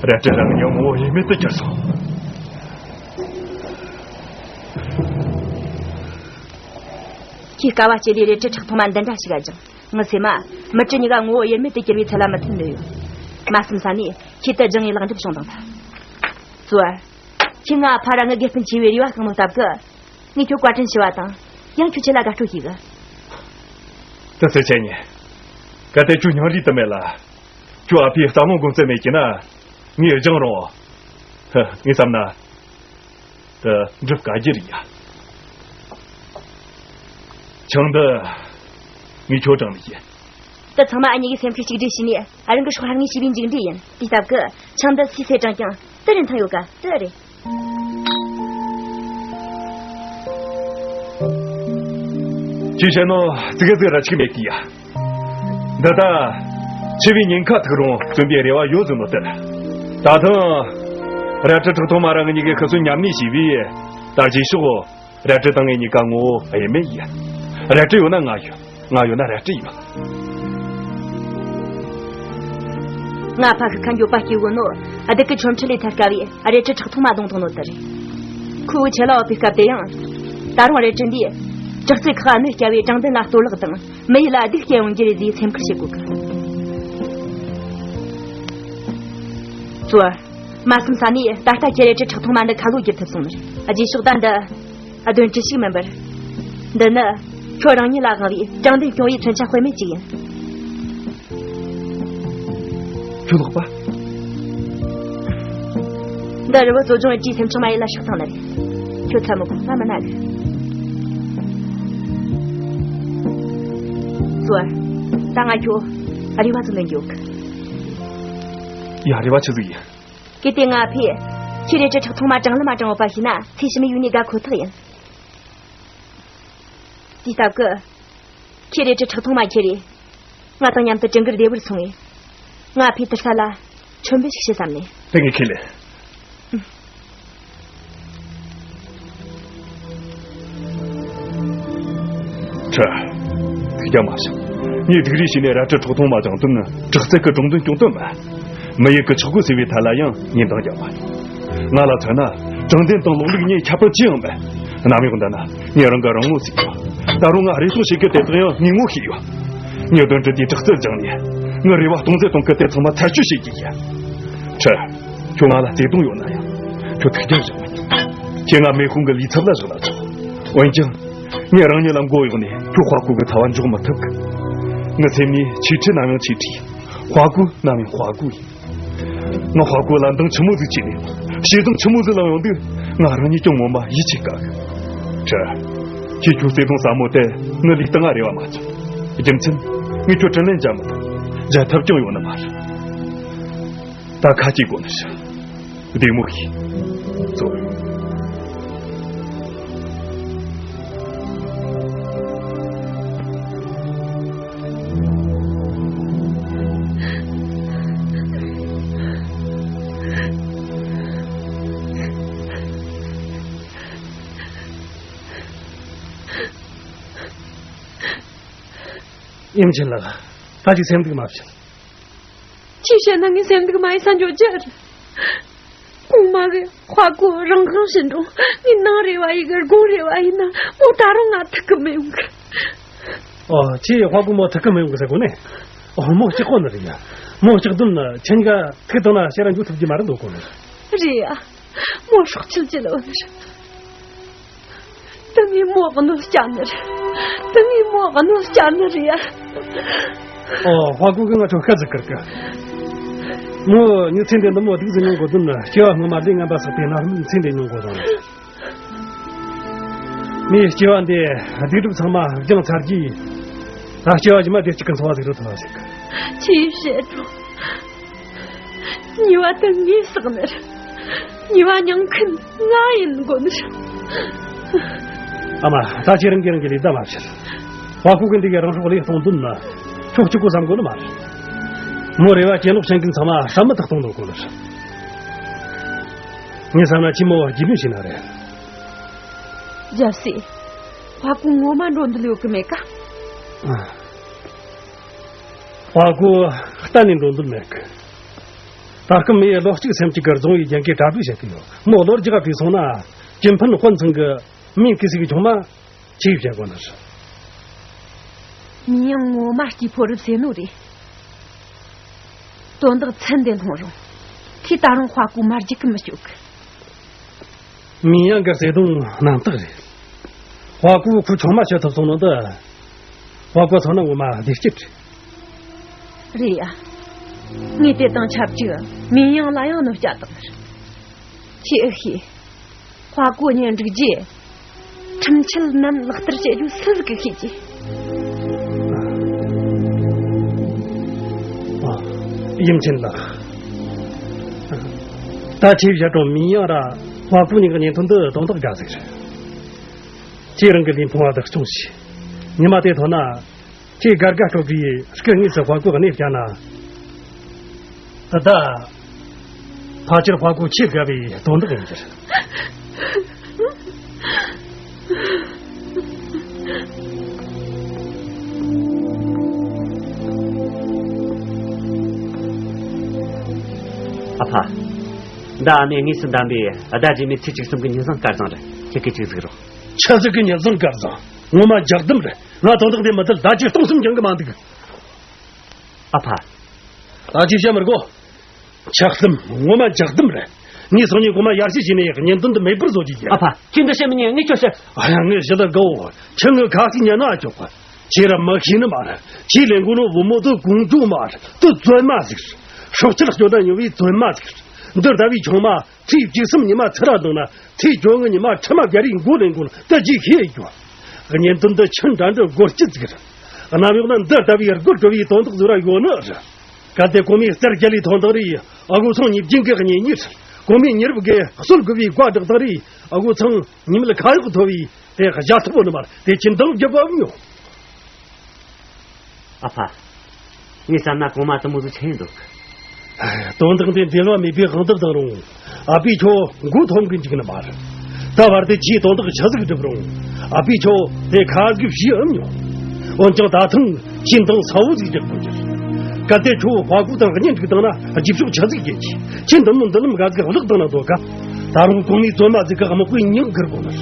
རལ་གྲི་རང་ཉིད་ངོ་བོ་དབྱེར་མེད་དུ་གྱུར་སོང་། ཁྱེད་དཀའ་བ་སྤྱད་ལས་རལ་གྲི་ཁྲག་འཐུང་མ་འདི་འདྲ་ཞིག་ཨ་ཅང་། ངི་སེམས་མ། མི་གྲི་གཉིས་ཀ་ངོ་བོ་དབྱེར་མེད་དུ་གྱུར་བའི་ཚུལ་ལ་མི་མཐུན་ནི་ཡོད། མ་བསམ་ས་ནས་ཁྱེད་དུ་སྦྱངས་ངེས་ལག་འགྲུབ་བྱུང་དང་ཐལ། ཙོ། ཁྱེད་ང་ཕ་ར་ངི་དགེ་སྤུན་ཆེ་བའི་རེ་བ་བསྐང་ནོ་སྟབས་ཀྱིས། ངས་ཁྱོད་བཀའ་དྲིན་ཞུ་བ་དང་། ཡང་ཁྱོད་ཆེད་ལ་དགའ་སྤྲོ་ཞིག་གི། དེ་ཚེ་ཆེ་ཉེ། གལ་ཏེ་ཁྱོད་སྙིང་རུས་དུ་མེད་ལ། ཁྱོད་ཨ་ཕའི་རྩ་རླུང་སྒོམ་རྩལ་མེད་ཀྱི་ན། ངས་སྦྱངས་རུང་། ཧ། ངས་བསམ་ན། དེ་འགྲུབ་དཀའ་རྒྱུ་རེད་ཡ། ཆང་འདི་ངས་ཁྱོད་དྲངས་ནས་བྱས། དེ་ཚང་མ་ཨ་མྱེས་ཀྱི་སེམས་ཁུར་གཅིག་སྒྲིལ་བྱས་ནས་ཨ་རང་གི་སྲོག་ཧར་ངེས་བྱས་པའི་མཇུག་འབྲས་ཡིན། དེའི་སྟབས་ཀྱིས་ཆང་འདི་སུས་ཟས་དྲངས་ཀྱང་དེ་རིན་ཐང་ཡོད་ག་དེ་རེད། ཅི་བྱས་ནོ་ཙི་གེ་ཟིག་ར་ཆིག་མེད་གི་ཡ། འདི་ལྟ། འཆི་བའི་ཉེན་ཁ་ཐུག་རུང་བརྩོན་པའི་རེ་བ་ཡོད་ཟེར་ནོ་སྟེར། ད་ཐེངས། རལ་གྲི་ཁྲག་འཐུང་མ་ར་ངི་གཉིས་ཀས་ཤི་གསོན་མཉམ་གནས་བྱས་པས། ད་རྗེས་ཕྱོགས། རལ་གྲི་དང་ངེད་གཉིས་ཀ་ངོ་བོ་དབྱེར་མེད་ཡིན། རལ་གྲི་ཡོད་ན་ང་ཡོད། ང་ཡོད་ན་རལ་གྲི་ཡོད། ང་ཕ་གི་ཁ་འགྱོད་པ་སྐྱེ་གོ་ནོ། ཨ་བདུད་ཀྱི་ཆོ་འཕྲུལ་ལས་ཐར་དཀའ་བའི་རལ་གྲི་ཁྲག་འཐུང་མ་བརྡུངས་བཏང་ནོ་དེ་རེད། ཁོ་བོ་ཆེ་ལ་བབས་པའི་སྐབས་དེ་ཡང་། ད་རུང་རལ་གྲི་འདིས། ལྕགས་རྩེ་ཁག་གནོད་བསྐྱལ་བའི་དྲང་བདེན་ལ་གཏོར་བརླག་དང་། མི་ཡུལ་ལ་སྡུག་སྐྱེལ་ཡོང་རྒྱུ་རེད་ཟེར་སེམས་ཁུར་བྱེད་དགོས་གི། ཙོ། མ་བསམ་ས་ནས་ད་ལྟ་ཁྱེད་རལ་གྲི་ཁྲག་འཐུང་མ་འདི་ཁ་ལོ་བསྒྱུར་ཐུབ་སོང་ནི་རེད། རྗེས་ཕྱོགས་ད་འདི། ཨ་དོན་ཅི་ཞིག་མིན་པར། འདི་ནི། ཁྱོད་རང་ཉིད་ལ་དབང་བའི་དྲང་བདེན་སྐྱོང་བའི་མཚོན་ཆ་དཔེ་མེད་ཅིག་ཡིན། ཁྱོད་ལོག་པ། འདི་རི་བོ་རྩོད་སྦྱོང་བའི་གྲས་སེམས་ཆུང་མ་ཡིན་ལ་ཕྱག་བཏང་ནི་རེད། ཁྱོད་ཚ་མོ་གོ་ང་མི་ན་གི། ཟོར། ད་ང་ཁྱོད་རེ་བ་ཚོ་ལེན་རྒྱུ་གི། ཡ། རེ་བ་ཆི་ཟིག་ཡིན། གལ་ཏེ་ང་ཕས་ཁྱེད་རེ་ཅི་ཁྲག་འཐུང་མ་དྲང་ལ་མ་དྲང་བ་པ་ཤེས་ན་ཚེ་ཕྱི་མའི་ཡུལ་ནས་དགའ་ཁོ་ཐག་ཡིན། དེའི་སྟབས་ཀྱིས། ཁྱེད་རེ་ཅི་ཁྲག་འཐུང་མ་ཁྱེར་རེ། ང་དང་མཉམ་དུ་གྲི་འགུལ་བདེ་བར་སོང་ངས། ང་ཕའི་དུར་ས་ལ་མཆོད་འབུལ་ཞིག་ཞུ་བསམ་ནས། དེ་ངས་ཁས་ལེན། ཁྲ། ཐུགས་རྒྱལ་མ་བཞེངས། ངས་སྡིགས་རེས་བྱས་ནས་རལ་གྲི་ཁྲག་འཐུང་མ་བཅངས་དོན་ནི་དྲག་རྩལ་གྱི་དྲང་དོན་སྐྱོང་དོན་མ། མི་ཡུལ་གྱི་ཆག་སྒོ་སེལ་བའི་ཐད་ལ་ཡང་ཉེས་འདང་རྒྱག་མ་ཡོང་། ང་ལ་མཚོན་ན་དྲང་བདེན་དང་ལོག་ལུགས་གཉིས་ཁྱད་པར་ཅི་ཡང་མེད། གནམ་འོག་འདི་ན་ངས་རང་གི་རང་ངོ་ཟིག་ཡོད། ད་རུང་ང་རེ་ཟུང་བྱེད་གི་དེ་དག་ཡང་ངས་ངོ་ཤེས་ཡོད། ངས་དོན་གྲུབ་དེའི་དྲག་རྩལ་སྦྱངས་ནས་ངའི་རེ་བ་སྟོང་ཟད་གཏོང་གི་དེ་ཚང་མ་ཚར་གཅོད་བྱེད་ཀྱི་ཡིན། ཁྲི། ཁྱོད་ང་ལ་བརྩེ་དུང་ཡོད་ན་ཡང་ཁྱོད་ཐུགས་རྒྱལ་བཞེངས་མ་ཉན། ཁྱེད་ང་མེ་དཔུང་གི་ལུས་ཚབ་ལ་བཞག་ན་ཆོག་འོན་ཀྱང་། ངས་རང་ཉིད་ལ་མགོ་གཡོགས་ནས་ཁྱོད་དཔའ་རྒོད་ཀྱི་ཚ་བ་འཇོག་མི་ཐུབ་གི། ངའི་སེམས་ནས་ཆེ་ཁྲི་ནམ་ཡང་ཆེ་ཁྲི། དཔའ་རྒོད་ནམ་ཡང་དཔའ་རྒོད་ཡིན། ང་དཔའ་རྒོད་ལ་འདང་ཆི་མོ་ཟིག་བྱས་ནས་ཞེ་སྡང་ཆི་མོ་ཟིག་ལངས་ཡོང་དུས་ང་རང་ཉིད་ཀྱང་ངོ་མ་ཡིད་ཆེས་དཀའ་གི། ཁྲི། ཁྱེད་ཁྱོད་བརྩེ་དུང་ཟབ་མོ་དེ་ངའི་ལུས་སྟེང་ང་རེ་བ་མ་བཅངས། རྒྱུ་མཚན། ངས་ཁྱོད་དྲིན་ལན་འཇལ་མི་ཐུབ། འཇལ་ཐབས་ཀྱང་ཡོད་ནི་མ་རེད། ད་ཁ་གཅིག་དགོས་ནི་རེད། བདེ་མོ་ཤིག་ཙོ། ཡུམ་ཆེན་ལགས། ད་ཅིག་སེམས་སྡུག་མ་བྱེད། ཅི་བྱས་ན་ངས་སེམས་སྡུག་མ་ཡེ་ས་འཇོག་རྒྱུ་རེད། གོང་མ་གི་དཔའ་རྒོད་རང་དབང་བྱིན་རུང་ངས་ནང་རེ་བ་ཡི་གི་དགོང་རེ་བ་ཡིན་ན་མོ་ད་རུང་ང་ཐུག་གི་མི་ཡོང་གི། ཨོ། ཁྱེད་དཔའ་རྒོད་མོ་ཐུག་གི་མི་ཡོང་གི་ཟེར་གོ་ནས། ཨོ། མོ་སྐྲག་གོ་ནི་རེད་ཡ། མོ་སྐྲག་དོན་ནི་ཁྱེད་གཉིས་ཀ་ཐུག་བཏང་ན་ཕྱིར་ར་འགྱོ་ཐུབ་ཀྱི་མ་རེད་འདོད་གོ་ནི་རེད། རེད་ཡ། མོ་སྲོག་ཆད་ཅི་ལ་འོ་ནི་རེད། དེ་ངས་མོ་གནོད་སྐྱེལ་ནི་རེད། དེ་ངས་མོ་གནོད་སྐྱེལ་ནི་རེད་ཡ། ཨོ། དཔའ་རྒོད་ཀྱིས་ང་ཁྱོད་ཤ་ཟིག་བསྐུར་གི། མོ་མྱི་ཚེ་འདི་འདི་མོ་སྡུག་ཟིག་མྱོང་དགོས་དོན་ནི་སྐྱེ་བ་སྔོན་མ་ལས་ངན་པ་བསགས་པའི་རྣམ་སྨིན་ཚེ་འདི་མྱོང་དགོས་དོན་རེད། མོས་སྐྱེ་བ་འདི་སྡིག་སྒྲིབ་ཚང་མ་སྦྱངས་ཚར་རྗེས། ད་སྐྱེ་བ་རྗེས་མ་བདེ་སྐྱིད་ཀྱི་འཚོ་བ་ཟིག་རོལ་ཐུབ་པ་ཟིག་ཆེས་བཤད་རོགས། ཉེས་པ་དེ་ངས་བསགས་ནི་རེད། ཉེས་པ་མྱང་མཁན་ང་ཡིན་དགོས་ནི་རེད། ཨ་མ། ད་ཁྱེད་རང་གིས་རང་གི་ལས་ད་མ་བྱེད། དཔའ་རྒོད་ཀྱིས་འདི་གའི་རང་སྲོག་བློས་གཏོང་དོན་ནི་ཁྱོད་གཅིག་པོས་བསམ་དགོས་ནི་མ་རེད། མོ་རེ་བ་གྱེན་ལོག་བྱེད་མཁན་ཚང་མ་སྲབ་མོ་ཐག་གཏོང་འདོད་གོ་ནི་རེད། ངས་བསམ་ན་ཁྱེད་མོ་རྒྱུས་ལོན་བྱས་ན་རེད། རྒྱལ་སྲས། དཔའ་རྒོད་ངོ་མ་འགྲོ་འདོད་ཡོད་གི་མེད་ཀ་ཨ། དཔའ་རྒོད་གཏན་ནས་འགྲོ་འདོད་མེད་གི། ད་སྐབས་མོས་ལོ་གཅིག་སེམས་གཅིག་གི་རྫོང་བའི་རྒྱན་གྱི་གྲ་སྒྲིག་བྱེད་ཀྱི་ཡོད། མོ་ལོ་བརྒྱ་བྲིས་སོང་ན་སྐྱེ་འཕེལ་དཔོན་ཚང་གི་མིང་གི་སྲིད་ཀྱི་ཆུང་མ་ཆེ་བྱེད་དགོས་ནི་རེད། མི་ཡང་ངོ་མ་སྐྱེས་ཕོ་རབ་ཟེར་ནོ་རེད། དོན་དག་ཚན་འདི་ལྷུང་རུང་། ཁོས་ད་རུང་དཔའ་རྒོད་མ་རྒྱུག་གི་མི་སྤྱོད་གི། མིན་ཡང་གི་བརྩེ་དུང་རྣམ་དག་རེད། དཔའ་རྒོད་ཁོའི་ཆུང་མ་བྱེད་ཐུབ་སོང་ནོ་འདི། དཔའ་རྒོད་ཚོ་ན་ངོ་མ་བདེ་སྐྱིད་རེད། རེད་ཡ། ངས་དེ་དང་ཆབས་ཅིག་མིན་ཡང་ལ་ཡང་གནོད་སྐྱེལ་བཏང་ནི་རེད། ཁྱེད་ཨེ་ཤེས། དཔའ་རྒོད་གཉེན་སྒྲིག་རྗེས། ཁྲིམས་ཆད་རྣམས་ལག་བསྟར་བྱེད་རྒྱུ་སུ་ཟིག་གིས་ཤེས་ཀྱི། ཨ། ཡུམ་ཆེན་ལགས། ད་ཁྱེད་བཞག་གྲོང་མིན་ཡང་ར་དཔའ་རྒོད་གཉིས་ཀྱི་གཉེན་དོན་འདི་དོན་དག་འདྲ་ཟིག་རེད། ཁྱེད་རང་གི་ལུས་ཕུང་བ་བདག་སྐྱོང་བྱས། ཉི་མ་དེ་ཐོན་ན། ཁྱེད་སྒར་སྒར་སྤྲོ་བའི་སྐུ་དངོས་སུ་དཔའ་རྒོད་གནས་བསྐྱལ་ན། ད་ལྟ་ཕལ་ཆེར་དཔའ་རྒོད་ཁྱེད་དགའ་བའི་དོན་དག་ཡིན་རྒྱུ་རེད། ཨ་ཕ། ད་ཨ་མས་དངོས་སུ་འདམ་པའི་ཟླ་རྗེས་མའི་ཚེས་བཅུ་གསུམ་གི་ཉིན་བཟང་སྐལ་བཟང་རེད། ཁྱེད་ཀྱིས་ཅིག་གཟིགས་རོགས། ཆི་ཟིག་གི་ཉིན་བཟང་སྐལ་བཟང་། ངོ་མ་རྒྱག་དམ་རེད། ང་དོན་དག་འདི་མི་བསྡད། ཟླ་རྗེས་སྟོང་གསུམ་འགྱངས་གི་མ་འདུག་ཨ་ཕ། ད་ཅི་བཤད་མི་དགོས། ཆགས་གསུམ་ངོ་མ་ཇག་དམ་རེད། ངས་སང་ཉིན་གོང་མ་ཡར་ཞུ་བྱས་ནས་གཉེན་སྟོན་འདི་མེད་པར་བཟོ་རྒྱུ་ཡིན། ཨ་ཕ། ཁྱོད་འདི་བཤད་མི་ཉན། ངས་ཁྱོད་བཤད། ཨ་ཡ། ངས་ཞུ་ལ་དགའ་བོ། ཁྱོད་ངའི་ཁ་ཟིག་ཉན་ན་ཨ་ཆོག་གི། ཁྱེད་ར་མི་ཤེས་ནི་མ་རེད། ཁྱེད་ལས་འགོ་ནོ་བུ་མོ་དེ་ཀོང་ཇོ་མ་རེད། དེ་བཙོན་མ་ཟིག་རེད། སྲོག་ཆགས་སྐྱོ་ན་ཉོ་བའི་བཙོན་མ་ཟིག་རེད། འདི་ལྟ་བུའི་ཆུང་མ་ཚེས་བཅུ་གསུམ་ཉི་མ་ཚུར་ར་འདང་ན། ཚེས་བཅོ་ལྔ་ཉི་མ་ཁྲི་མ་རྒྱ་རིའི་མགོ་ལེན་དགོས་ན་ད་ཅི་ཤེས་རྒྱུ། གཉེན་སྟོན་འདི་ཆི་འདྲ་འདྲ་དགོས་སྐྱིད་ཟིག་རེད། གནམ་འོག་ན་འདི་ལྟ་བུའི་དགོད་བྲོ་བའི་དོན་དག་ཟིག་ར་ཡོད་ནི་རེད། གལ་ཏེ་གོང་མའི་རྩར་རྒྱ་ལས་ཐོན་དང་རེད། ཨ་ཁུ་ཚང་གཉིས་རྒྱུན་གྱི་གཉེན་ཉེ་རེད། གོང་མའི་མྱི་རབས་ཀྱི་གསོལ་དགོས་པའི་བཀའ་བསྒྲགས་དང་རེད། ཨ་ཁུ་ཚང་ཉི་མ་ལ་ཁ་གཡོག་ཐོབ་བའི་དེ་རྒྱ་ཐོབ་པོ་ནི་མར་དེ་ཁྱིམ་དང་རྒྱབ་བབ་མྱོང་། ཨ་ཕ། ངས་བསམ་ན་གོང་མ་དུ་མོ་ཟིག་ཆེན་འདུག་དོན་དག་འདི་འབྲེལ་བ་མེད་པའི་དབང་དུ་བཏང་རུང་། ཨ་ཕས་ཁྱོད་མགོ་འཐོམ་གི་འཇུག་ནི་མ་རེད། ད་བར་དུ་ཁྱིས་དོན་དག་ཆི་ཟིག་སྒྲུབ་རུང་། ཨ་ཕས་ཁྱོད་དེ་ཁ་གིབ་བྱས་ཨམ་མྱོང་། འོན་ཀྱང་ད་ཐེངས་ཁྱིས་འདང་ས་བོ་ཟིག་རྒྱག་དགོས་རྒྱུ། གལ་ཏེ་ཁྱོད་ཧྭ་ཀུ་དང་གཉེན་སྒྲིག་བཏང་ན་རྗེས་ཕྱོགས་ཆི་ཟིག་ཡིན་གྱི། ཁྱིས་འདི་མོ་འདི་ལམ་འགའ་ཟིག་བརླག་བཏང་ན་འདོད་ག་ད་རུང་གོང་མའི་བཙོན་མ་ཟིག་གི་དམག་པའི་མྱིང་བསྒུར་དགོས་ནི།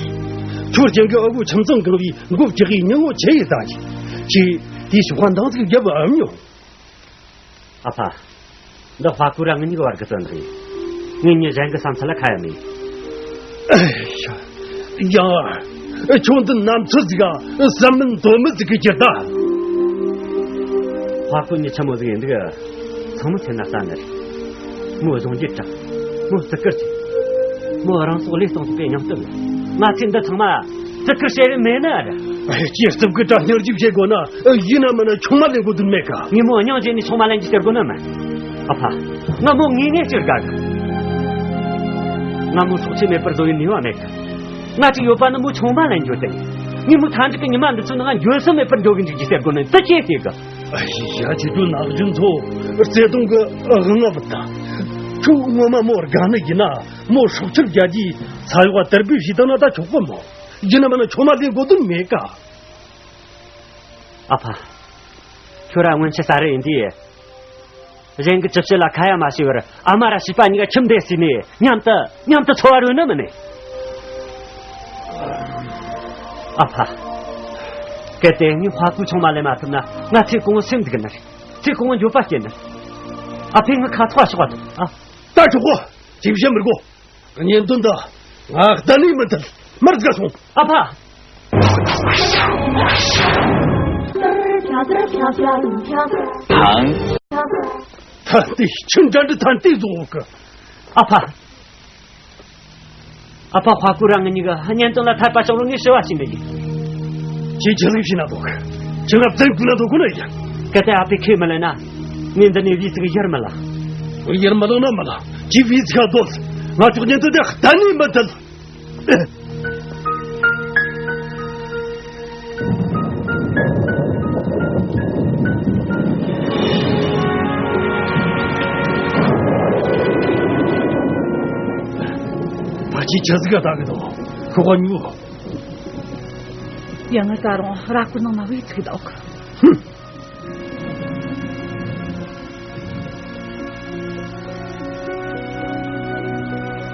ཁྱོད་ཅན་གི་ཨ་ཁུ་ཁྱིམ་ཚང་གང་བའི་མགོ་བཅག་གི་སྙིང་བོ་ཆེ་ཡི་ད་གི། ཁྱིས་དེའི་ཞོགས་པ་འདང་ཟིག་རྒྱབ་ཨམ་མྱོང་། ཨ་ཕ། འདི་ཧྭ་ཀུ་ར་ང་གཉིས་ཀྱི་བར་གྱི་དོན་དག་ཡིན། ངེད་གཉིས་གཞན་གྱི་བསམ་ཚུལ་ལ་ཁ་ཡ་མེད། ཨེ་ཡ། ཡང་། ཁྱོད་འདི་ནམ་ཚོད་ཟིག་ག་བསམ་མིན་དོན་མི་ཟིག་གི་གྱུར་ད། ཧྭ་ཀུ་ནི་ཆི་མོ་ཟིག་ཡིན་འདུག་ཚང་མ་ཚེ་ན་ལྟ་ནི་རེད། མོ་གཞུང་རྒྱུད་དྲག་མོ་བརྩི་བཀུར་ཆེ། མོ་རང་སྲོག་བློས་གཏོང་ཐུབ་པའི་སྙིང་སྟོབས་ཡོད། ང་ཚོས་འདི་ཚང་མ་བརྩི་བཀུར་བྱེད་རིན་མེད་ནི་རེད། ཁྱེད་བརྩི་བཀུར་དྲ་སྙིང་རྗེ་བྱེད་དགོས་ན་ཡིན་ན་མིན་ན་ཆུང་མ་ལེན་དགོས་དོན་མེད་ཀ་ངས་མོ་སྙིང་རྗེ་ནས་ཆུང་མ་ལེན་རྒྱུ་ཟེར་དགོས་ནི་མིན། ཨ་ཕ། ང་མོ་ངེས་ངེས་ཅིག་དགའ་གི། ང་མོ་སྲོག་ཆད་མེད་པར་བཟོ་བའི་ནུས་པ་མེད་གི། ང་ཅིག་ཡོད་པ་ནི་མོ་ཆུང་མ་ལེན་རྒྱུ་དེ། ངས་མོ་མཐའ་འཇུག་གི་ཉི་མ་འདི་ཚོའི་ནང་འགྱོད་སེམས་མེད་པར་འགྲོ་གི་འཇུག་རྒྱུ་ཟེར་དགོས་ནི་འདི་ཅི་ཤེས་གི། ཡ། ཁྱེད་ཚོ་ནག་རྒྱུན་ཚོ་བརྩེ་དུང་གི་དབང་ང་བུད་ད། ཁྱོད་ངོ་མ་མོ་དགའ་ནི་ཡིན་ན་མོ་སྲོག་ཆད་རྒྱག་རྒྱུའི་ས་འོག་བ་དར་སྤེལ་བྱས་བཏང་ན་ད་ཆོག་གི་མོ། ཡིན་ན་མིན་ན་ཆུང་མ་ལེན་དགོས་དོན་མེད་ཀ་ཨ་ཕ། ཁྱོད་ར་སྔོན་ཆད་ས་རུ་ཡིན་དུས། གཞན་གྱི་གྲུབ་བྱེད་ལ་ཁ་ཡ་མ་བྱས་པར་ཨ་མ་ར་བྱིས་པ་གཉིས་ཀ་ཁྱིམ་འདི་བརྩིས་ནས་མཉམ་དུ་མཉམ་དུ་འཚོ་བ་རོལ་ནི་མིན་ནས། ཨ་ཕ། གལ་ཏེ་ངས་ཧྭ་ཀུ་ཆུང་མ་ལེན་མ་ཐུབ་ན་ང་ཚེ་གང་བོ་སེམས་སྡུག་ནི་རེད། ཚེ་གང་བོ་འགྱོད་པ་སྐྱེ་ནི་རེད། ཨ་ཕས་ངའི་ཁ་ཐོག་ག་ཞོག་པ་ཐོབ་ཨ། ད་ཆོག་གོ། ཅིག་བཤད་མི་དགོས། གཉེན་སྟོན་ད་ང་གཏན་ནས་མི་མཐུན། མར་ཟིག་ག་སོང་། ཨ་ཕ། ཐང་། ཐན་ཏེ་ཆུ་འདྲ་འདྲ་ཐན་ཏེ་བཟོ་གི། ཨ་ཕ། ཨ་ཕ། ཧྭ་ཀུ་ར་ང་གཉིས་ཀ་གཉེན་སྟོན་ལ་འཐད་པ་བྱུང་རུང་ངས་ཞུ་བ་ཞིག་འདེབས་ཡིན། ཁྱེད་ཅི་ཟིག་བྱས་ན་འདུག་ཁྱེད་ང་བཙན་བཀུག་ན་འདུག་གོ་ནི་ཡིན། གལ་ཏེ་ཨ་ཕས་ཁས་མི་ལེན་ན། ངས་འདི་ནས་བུ་ཚིག་ཡར་མི་ལ། ཡར་མི་ལང་ན་མི་ལང་། ཁྱེད་བུ་ཚིག་ག་སྡོད། ང་ཅོག་གཉེན་སྟོན་དེ་གཏན་ནས་མི་མཐུན། ཕ་ཆེ་ཆ་ཟིག་ག་ད་གི་དོ། ཤོག་ག་ཉུ། ཡང་ང་ད་རུང་ར་སྐོར་ནང་ན་བུ་ཚིག་ད་འོག་ཧུམ།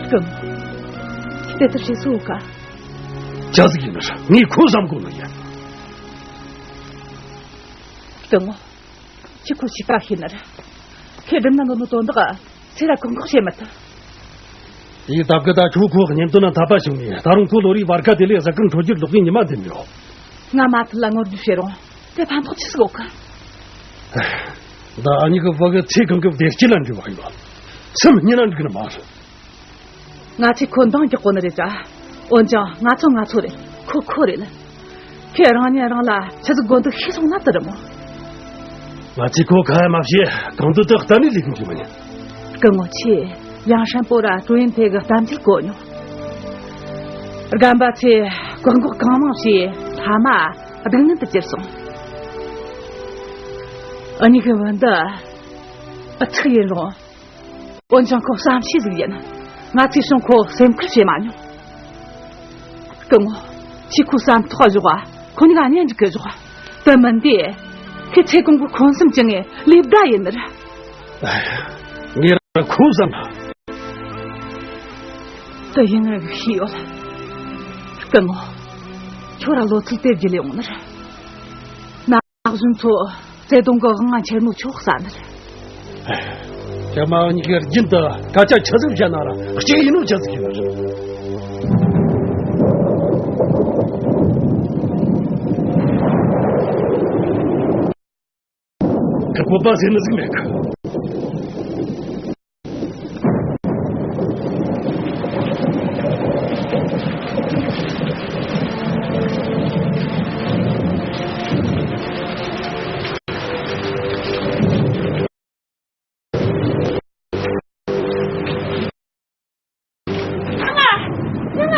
སྐུ་ངོ། ཁྱེད་དེ་ལྟར་བྱེད་སྲོལ་ཡོད་ཀ་ཅི་ཟིག་ཡིན་ན་ངས་ཁོ་བསམ་གོ་ནི་ཡིན། སྐུ་ངོ། ཁྱེད་ཁོ་ཞིག་ག་ཤེས་ནི་རེད། ཁྱེད་སྒྲུབ་ན་འདོད་ནོ་དོན་དག་ཚེ་ར་བཀག་འགོག་བྱེད་མི་ཐུབ། ཡིན་སྟབས་གི་ད་ཁྱོད་ཁོ་གཉེན་སྟོན་ན་འཐད་པ་བྱུང་ནས་ད་རུང་ཁོ་ལོ་རེའི་བར་ཁ་དེ་ལས་གཟའ་སྐར་འཕྲོད་སྦྱོར་ལོག་གི་ཉི་མ་འདི་མི་ཡོང་། ང་མ་མཐུན་ལ་ངོ་རྒོལ་བྱེད་རུང་དེ་ཕན་ཐོགས་ཅི་ཟིག་ཡོད་གི། ད་ཨ་ཉི་གི་བུ་གི་ཚེ་གང་གི་བདེ་སྐྱིད་ལ་འབྲེལ་བ་ཡོད། སེམས་གཉིས་ན་འགྲིག་ནི་མ་རེད། ང་ཚོས་ཁོ་འདང་རྒྱག་གོ་ནི་རེད་ད། འོན་ཀྱང་ང་ཚོ་ང་ཚོ་རེད། ཁོ་ཁོ་རེད། ཁོས་རང་ཉིད་རང་ལ་ཆི་ཟིག་དགོས་འདུག་ཤེས་སོང་ན་དེ་རེད་མོ། ང་ཚོས་ཁོ་ཁ་ཡ་མ་བྱེད། གང་འདོད་དུ་གཏན་ནས་ལས་ཀྱི་འཇུག་མི་ཉན། སྐུ་ངོ་ཆེ། ཡང་ཧྲན་པོ་ར་ཀྲུའུ་ཡིན་ཐེ་གི་གཏམ་རྒྱུད་གོ་མྱོང་། རྒན་པ་ཚོས་བཀག་འགོག་གང་མང་བྱས་མཐའ་མ་སྡུག་བསྔལ་དུ་གྱུར་སོང་། ཨ་ཉི་གི་བུ་འདི་ཨུ་ཚུགས་ཡིན་རུང་། འོན་ཀྱང་ཁོ་བསམ་ཤེས་ཟིག་ཡིན། ང་ཚོས་བྱུང་ཁོ་སེམས་ཁུར་བྱེད་མ་མྱོང་། སྐུ་ངོ། ཁྱེད་ཁོ་བསམ་ཐོག་བཞག་ཁོ་གཉིས་ཀ་གཉེན་སྒྲིག་གི་བཞག་དེ་མིན་དེ། ཁོས་ཚེ་གང་གི་འཁོན་སེམས་བཅངས་ངས་ལས་བདའ་ཡིན་ནི་རེད། ངས་རང་ཁོ་བསམ། དེ་ཡིན་ངས་ཤེས་ཡོད། སྐུ་ངོ། ཁྱོད་ར་ལོ་ཚོད་དེ་བརྒྱུད་ལས་འོང་ནི་རེད། ན། ནག་གཞོན་ཚོ་བརྩེ་དུང་གི་དབང་ང་ཁྱེར་ནོ་ཆོག་ས་ནི་རེད། རེམ་མ་གཉིས་ཀྱིས་རྒྱུན་དུ་སྐད་ཆ་ཆི་ཟིག་བཤད་ན་ར་གཅིག་ཡིན་ནོ་ཆི་ཟིག་ཡིན་ན་ར། ཁ་བོད་པ་ཟེར་ནི་ཟིག་མེད་གི། རེམ།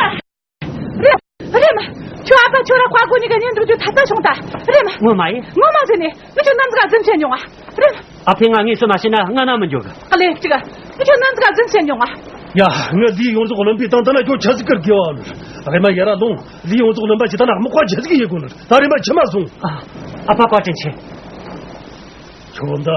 རེམ། ཁྱོད་ཨ་ཕ་ཁྱོད་ར་ཁ་གོ་ནི་ག་ཉན་འདུག་རྒྱུ་ཐ་ཐ་བྱུང་ད། རེམ། ངོ་མ་ཡིན། ངོ་མ་ཟེར་ནས་ངས་ཁྱོད་ནམ་ཟིག་ག་རྫུན་བཤད་མྱོང་ང་། རེམ། ཨ་ཕས་ང་ངས་སུ་མ་བྱས་ན་ང་ན་མི་འཇོག་གི། ཨ་ལེ་ཅིག་ག་ངས་ཁྱོད་ནམ་ཟིག་ག་རྫུན་བཤད་མྱོང་ང་། ཡ། ངས་ལི་ཡོངས་རྫོགས་བློན་པོའི་སྟེང་དུ་ན་ཁྱོད་ཆི་ཟིག་གི་དགེ་བ་ནོར། རེམ་མ་ཡར་ར་ལོངས། ལི་ཡོངས་རྫོགས་བློན་པོ་ཇི་ལྟ་ན་མི་ཁ་ཆི་ཟིག་ཡེ་དགོས་ནོར། ད་རེམ་མ་ཁྱིམ་མ་སོང་། ཨ། ཨ་ཕ་བཀའ་དྲིན་ཆེ། ཁྱོད་འདི།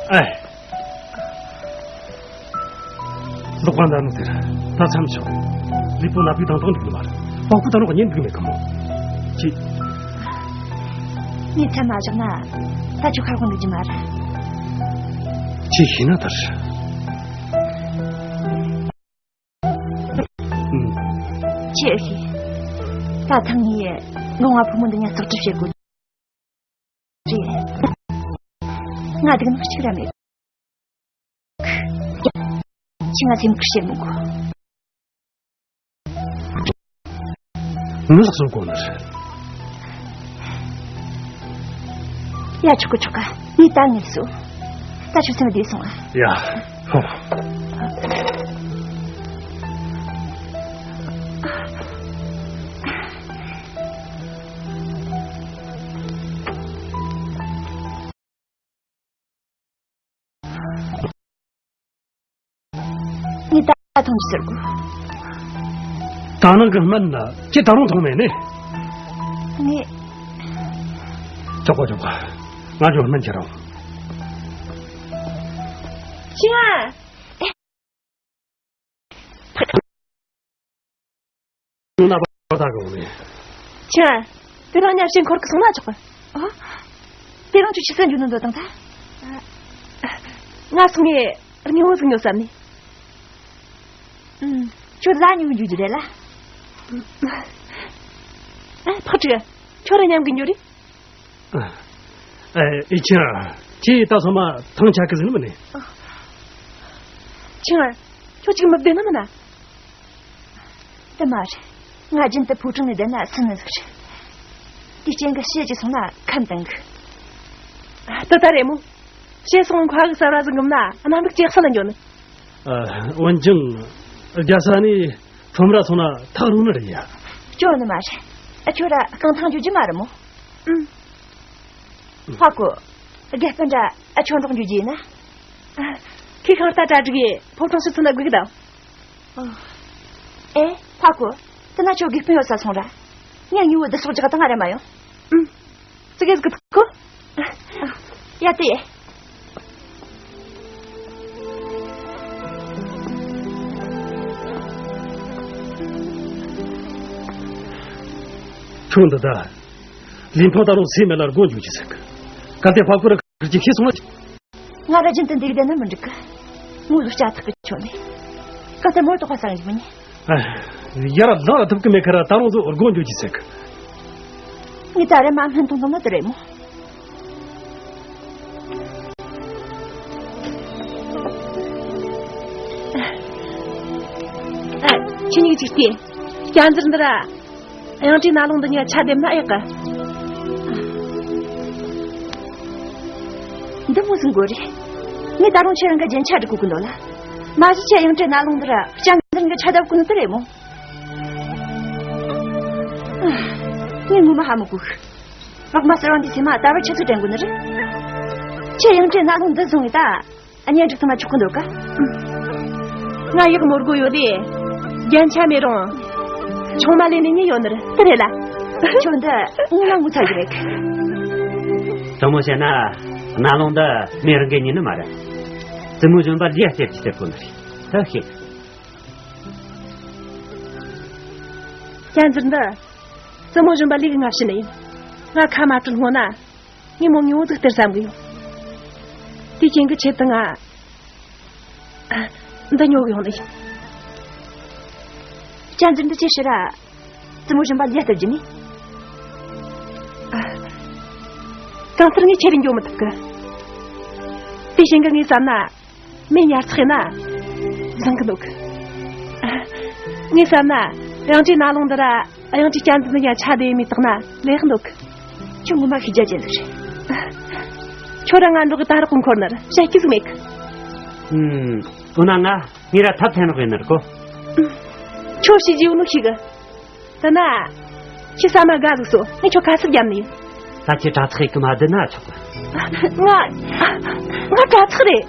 ཨེ། ལོག་པ་འདར་ནི་ཟེར། ད་མཚམས་ཆོག་ལུས་པོ་ན་བུས་དང་དང་འགྲིག་ནི་མ་རེད། པགས་པོ་ད་ནོ་ག་ཉན་འདུག་མེད་གི་མོ། ཅི། ངས་མཚམས་མ་བཞག་ན་ད་ཁྱོད་ཁ་རོག་འདུག་རྒྱུ་མ་རེད། ཅི་ཤེས་ན་ད་རེད། ཨུམ། ཁྱེད་ཤེས། ད་ཐང་ངས་ལོང་བ་ཕོ་མོ་འདི་ཉ་བརྩག་སྒྲུབ་བྱེད་དགོས། རེད། ང་སྡུག་ནག་གཅིག་ར་མེད། ཁྱི་ང་སེམས་ཁུར་བྱེད་མི་དགོས། མི་ལགས་སོ་དགོས་ནི་རེད། ཡ་ཆོག་གི་ཆོག་ག་ངས་ད་ངས་སུ། ད་ཆུ་སེམས་བདེ་སོང་ཨ། ཡ། ཧོ། ངས་ད་མཐོང་རྒྱུ་ཟེར་གོ། ད་ནང་གི་སྨན་ན་ཁྱེད་ད་རུང་མཐོང་མེད་ནི། ངས། ཆོག་གོ་ཆོག་གོ། ང་ཚོ་སྨན་ཁྱེར་རོགས། ཤི་ང་། ཡང་ན་པ་ད་གོ་ནས། ཁྱེད། དེ་རང་ཉམས་ཞིག་འཁོར་གི་སོང་ན་ཆོག་གི། ཨ། དེ་རང་ཚོ་ཆི་ཟེར་འཇུ་ནི་འདོད་དང་ད། ང་སོང་ངས་རྙིང་བོ་ཟིག་ཉོ་བསམ་ནས། ཨུམ། ཁྱོད་ལ་ཉོ་འཇུ་རྒྱུ་རེད་ལ། ཨ། ཕག་ཕྲུག་ཁྱོད་རང་མཉམ་གི་ཉོ་རེད། ཨེ། ཨེ་ཁྱེད། ཁྱེད་ད་ཚང་མ་ཐང་ཆད་གི་ཟིན་མི་ནི། ཁྱེད། ཁྱོད་ཅིག་མི་བདེ་ན་མིན་ན། དེ་མ་རེད། ང་རྒྱུན་དུ་ཕོ་བྲང་ནས་བསྡད་ན་སུན་ནི་ཟིག་རེད། དེའི་རྐྱེན་གྱིས་ཕྱི་ཅིག་སོང་ན་ཁམས་དྭངས་གི། ད་ད་རེད་མོ། ཕྱི་སོང་ཁ་གི་གསར་བ་ཟིག་འགུམ་ན་གནམ་རིག་ཅེག་ས་ལ་འགྱོ་ནི། ཨ། འོན་ཀྱང་། རྒྱལ་ས་ནས་ཁྲོམ་ར་སོང་ན་ཐག་རིང་ནི་རེད་ཡ། སྐྱོ་ནི་མ་རེད། ཨ། ཁྱོད་ར་རྐང་ཐང་འགྱོ་རྒྱུ་མ་རེད་མོ། ཨུམ། ཧ་གོ། དགེ་སྤུན་ར་ཨ་ཁྱོད་འགྲོགས་འགྱོ་རྒྱུ་ཡིན་ན། ཨ། ཁྱེད་ཤིང་རྟ་གྲ་སྒྲིག་གིས་ཕོ་བྲང་ཕྱི་ཚུན་ན་སྒུག་གི་དང་། ཨོ། ཨེ། ཧ་གོ། དེ་ན་ཁྱོད་དགེ་སྤུན་ཡོད་ས་སོང་ར། ངས་ཉི་འོད་བདུད་སོགས་རྒྱག་དང་ང་རེ་མ་ཡོང་། ཨུམ། ཙི་གེ་ཟིག་གི་ཐུག་གོ། ཡ་དེ། ཁྱོད་འདི་ད། ལིན་ཕང་ད་རུང་སེམས་མེད་ལ་སྒོ་འཇུག་ཅི་ཟེར་གི། གལ་ཏེ་ཕ་ཁུ་ར་ཁུར་གྱི་ཤི་སོང་ན། ང་ར་རྒྱུན་དུ་འདི་གི་བསྡད་ན་མི་འགྲིག་གི། ངོ་ཟུག་ལྕགས་ཐག་གི་ཆོད་ནས། གལ་ཏེ་མོར་དོགས་པ་སང་ཡིན་མིན། ཡར་ལངས་ཐུབ་གི་མེད་ཁ་ར་ད་རུང་ཚོ་སྒོ་འཇུག་ཅི་ཟེར་གི། ངས་ད་རེ་མ་སྨན་འཐུང་འཐུང་ན་དེ་རེད་མོ། ཨ། ཁྱེད་གཉིས་ཀྱིས་ཅིག་ལྟོས། ཡ་འཛིར་འདི་ར། གཡང་ཁྲིའི་ན་ལུང་འདི་གཉིས་ཆ་ལྡེམ་ན་ཨེ་གི། འདི་མོ་ཟིག་དགོས་རེད། ངས་ད་རུང་ཁྱེད་རང་གི་རྒྱན་ཆ་སྒྲིག་དགོས་ཀྱི་འདུག་ལ། མ་གཞི་ཁྱེད་གཡང་ཁྲིའི་ན་ལུང་འདི་ར་སྐྱ་འདིར་གི་ཆ་ལྡབ་དགོས་ནི་དེ་རེད་མོ། ངས་ངོ་མ་ཧ་མི་གོ་གི། ལྷག་མ་ཟེར་བ་འདི་སེམས་མ་ད་བར་ཆི་ཚོད་དྲན་དགོས་ནི་རེད། ཁྱེད་གཡང་ཁྲིའི་ན་ལུང་འདི་བཟུང་ངས་ད། ཨ་ནི་འགྲིག་ཐུབ་མ་ཆོག་གི་འདུག་ག། ང་ཡག་མོ་སྒོ་ཡོད་དེ། རྒྱན་ཆ་མེད་རུང་། ཆུང་མ་ལས་ནི་ཉེ་ཡོད་ནི་རེད། དེ་རེད་ལ། ཁྱོད་འདི་དངུལ་ལ་ངོ་ཚ་གི་རེད། དྲང་མོ་བཤད་ན། ན་ལུང་འདི་མི་རང་གི་ཉིན་ནི་མ་རེད། བཙུན་མོ་གཞོན་པ་ལིའི་གཏེར་གྱི་གཏེར་ཁོ་ནི་རེད། ད་ཤེས། བཅད་འཛུལ་འདི། བཙུན་མོ་གཞོན་པ་ལིའི་སྔ་ཕྱི་ནས་ཡིན། ང་ཁ་མ་བྲལ་སྔོན་ན། ངས་མོ་ངའི་འོ་དུ་སྟེར་བསམ་གི་ཡོད། དེའི་རྐྱེན་གྱི་ཆེད་དུ་ང་། འདི་ཉོ་གི་ཡོང་ནི་ཡིན། བཅད་འཛུལ་འདི་ཅི་ཕྱིར་ར། བཙུན་མོ་གཞོན་པ་ལིའི་གཏེར་གྱི་ནི། གང་ལྟར་ངས་ཁྱེར་འགྱོ་མི་ཐུབ་གི། དེའི་རྐྱེན་གྱི་ངས་བསམ་ན། མི་ཉར་ཚགས་ཡིན་ན། བཟང་གི་འདུག་ངས་བསམ་ན། གཡང་ཅིག་ན་ལུང་འདི་ར། གཡང་ཅིག་བཅད་འཛུལ་འདི་ཡང་ཆ་དེ་མི་བཏགས་ན་ལེགས་འདུག་ཁྱོད་ངོ་མ་ཤེས་རྒྱ་ཅན་ཟིག་རེད། ཁྱོད་རང་ང་འགྲོགས་གི་ད་རག་གོ་འཁོར་ནར་བཤད་རྒྱུ་ཟིག་མེད་གི། ཨུམ། འོ་ན་ང་ངེད་ར་ཐབས་ཐན་རོགས་ཡིན་ནར་གོ། ཁྱོད་ཤི་རྒྱུ་ནུ་ཤི་གི། ད་ན། ཁྱི་ས་མ་དགའ་ཟིག་སོ། ངས་ཁྱོད་ཁ་སུབ་རྒྱབ་ནི་ཡིན། ད་ཁྱི་དྲག་ཚགས་ཡིན་གི་མ་བསྡད་ན་ཆོག་གི། ང་། ང་དྲག་ཚགས་རེད།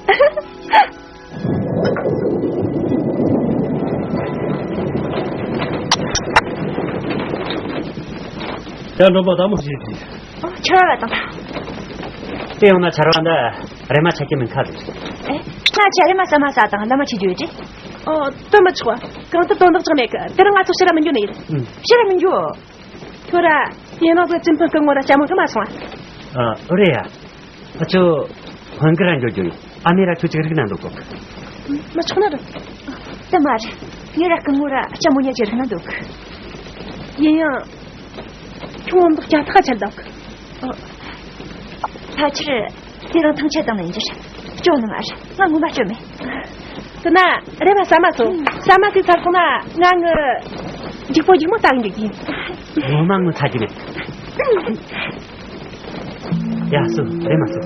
ཡ་མགྲོན་པོ་ད་མོ་ཞིག་གིས། ཨོ་ཆར་བ་དང་། དེ་ཡོང་ན་ཆར་བ་འདི་རེ་མ་ཆ་གི་མིན་ཁ་ཟིག་ཨེ། ང་ཆ་རེ་མ་ས་མ་ས་དང་ལ་མ་ཆི་རྒྱུ་ཡོད་ཅི། ཨོ་དེ་མི་ཆོག་བ། གང་དུ་དོན་དག་ཅང་མེད་གི། དེ་རིང་ང་ཚོ་ཕྱིར་ར་མི་འགྱོ་ནི་ཡིན། ཕྱིར་ར་མི་འགྱོ། ཁྱོད་ར། ཡིན་ནོ་ཚོ་ཅིན་ཕིང་གི་ངོ་ར་ལྕམ་མོ་ཤི་མ་སོང་ཨ། ཨ་ཨོ་རེད་ཡ། ཨ་ཅོ། ཧོན་གི་ར་འགྱོ་རྒྱུ་ཡིན། ཨ་མེ་ར་ཁྱོད་ཅིག་རིག་ན་འདུག་གོ། མ་ཆོག་ན་ར། དེ་མ་རེད། ངེད་ར་སྐུ་ངོ་ར་ལྕམ་མོ་ཉ་ཅིག་རིག་ན་འདུག་ཡིན་ཡང་། ཁྱོད་ངོ་མདོག་སྐྱ་ཐག་ཆད་འདུག་ཨ། ཕལ་ཆེར། དེ་རིང་ཐང་ཆད་བཏང་ནས་འགྱུར། སྐྱོ་ནི་མ་རེད། ང་ངོ་མ་སྐྱོ་མེད། དེ་ན་རེ་བ་ཟ་མ་ཚོ། ཟ་མ་དེ་ཚར་སོང་ན་ང་ངི་འཇིགས་པོ་འཇིགས་མོ་ལྟ་གི་འཇུག་གི་ཡིན། ངོ་མ་ངོ་ཚ་གི་མེད། ཡ་སུ་རེ་མ་སུ།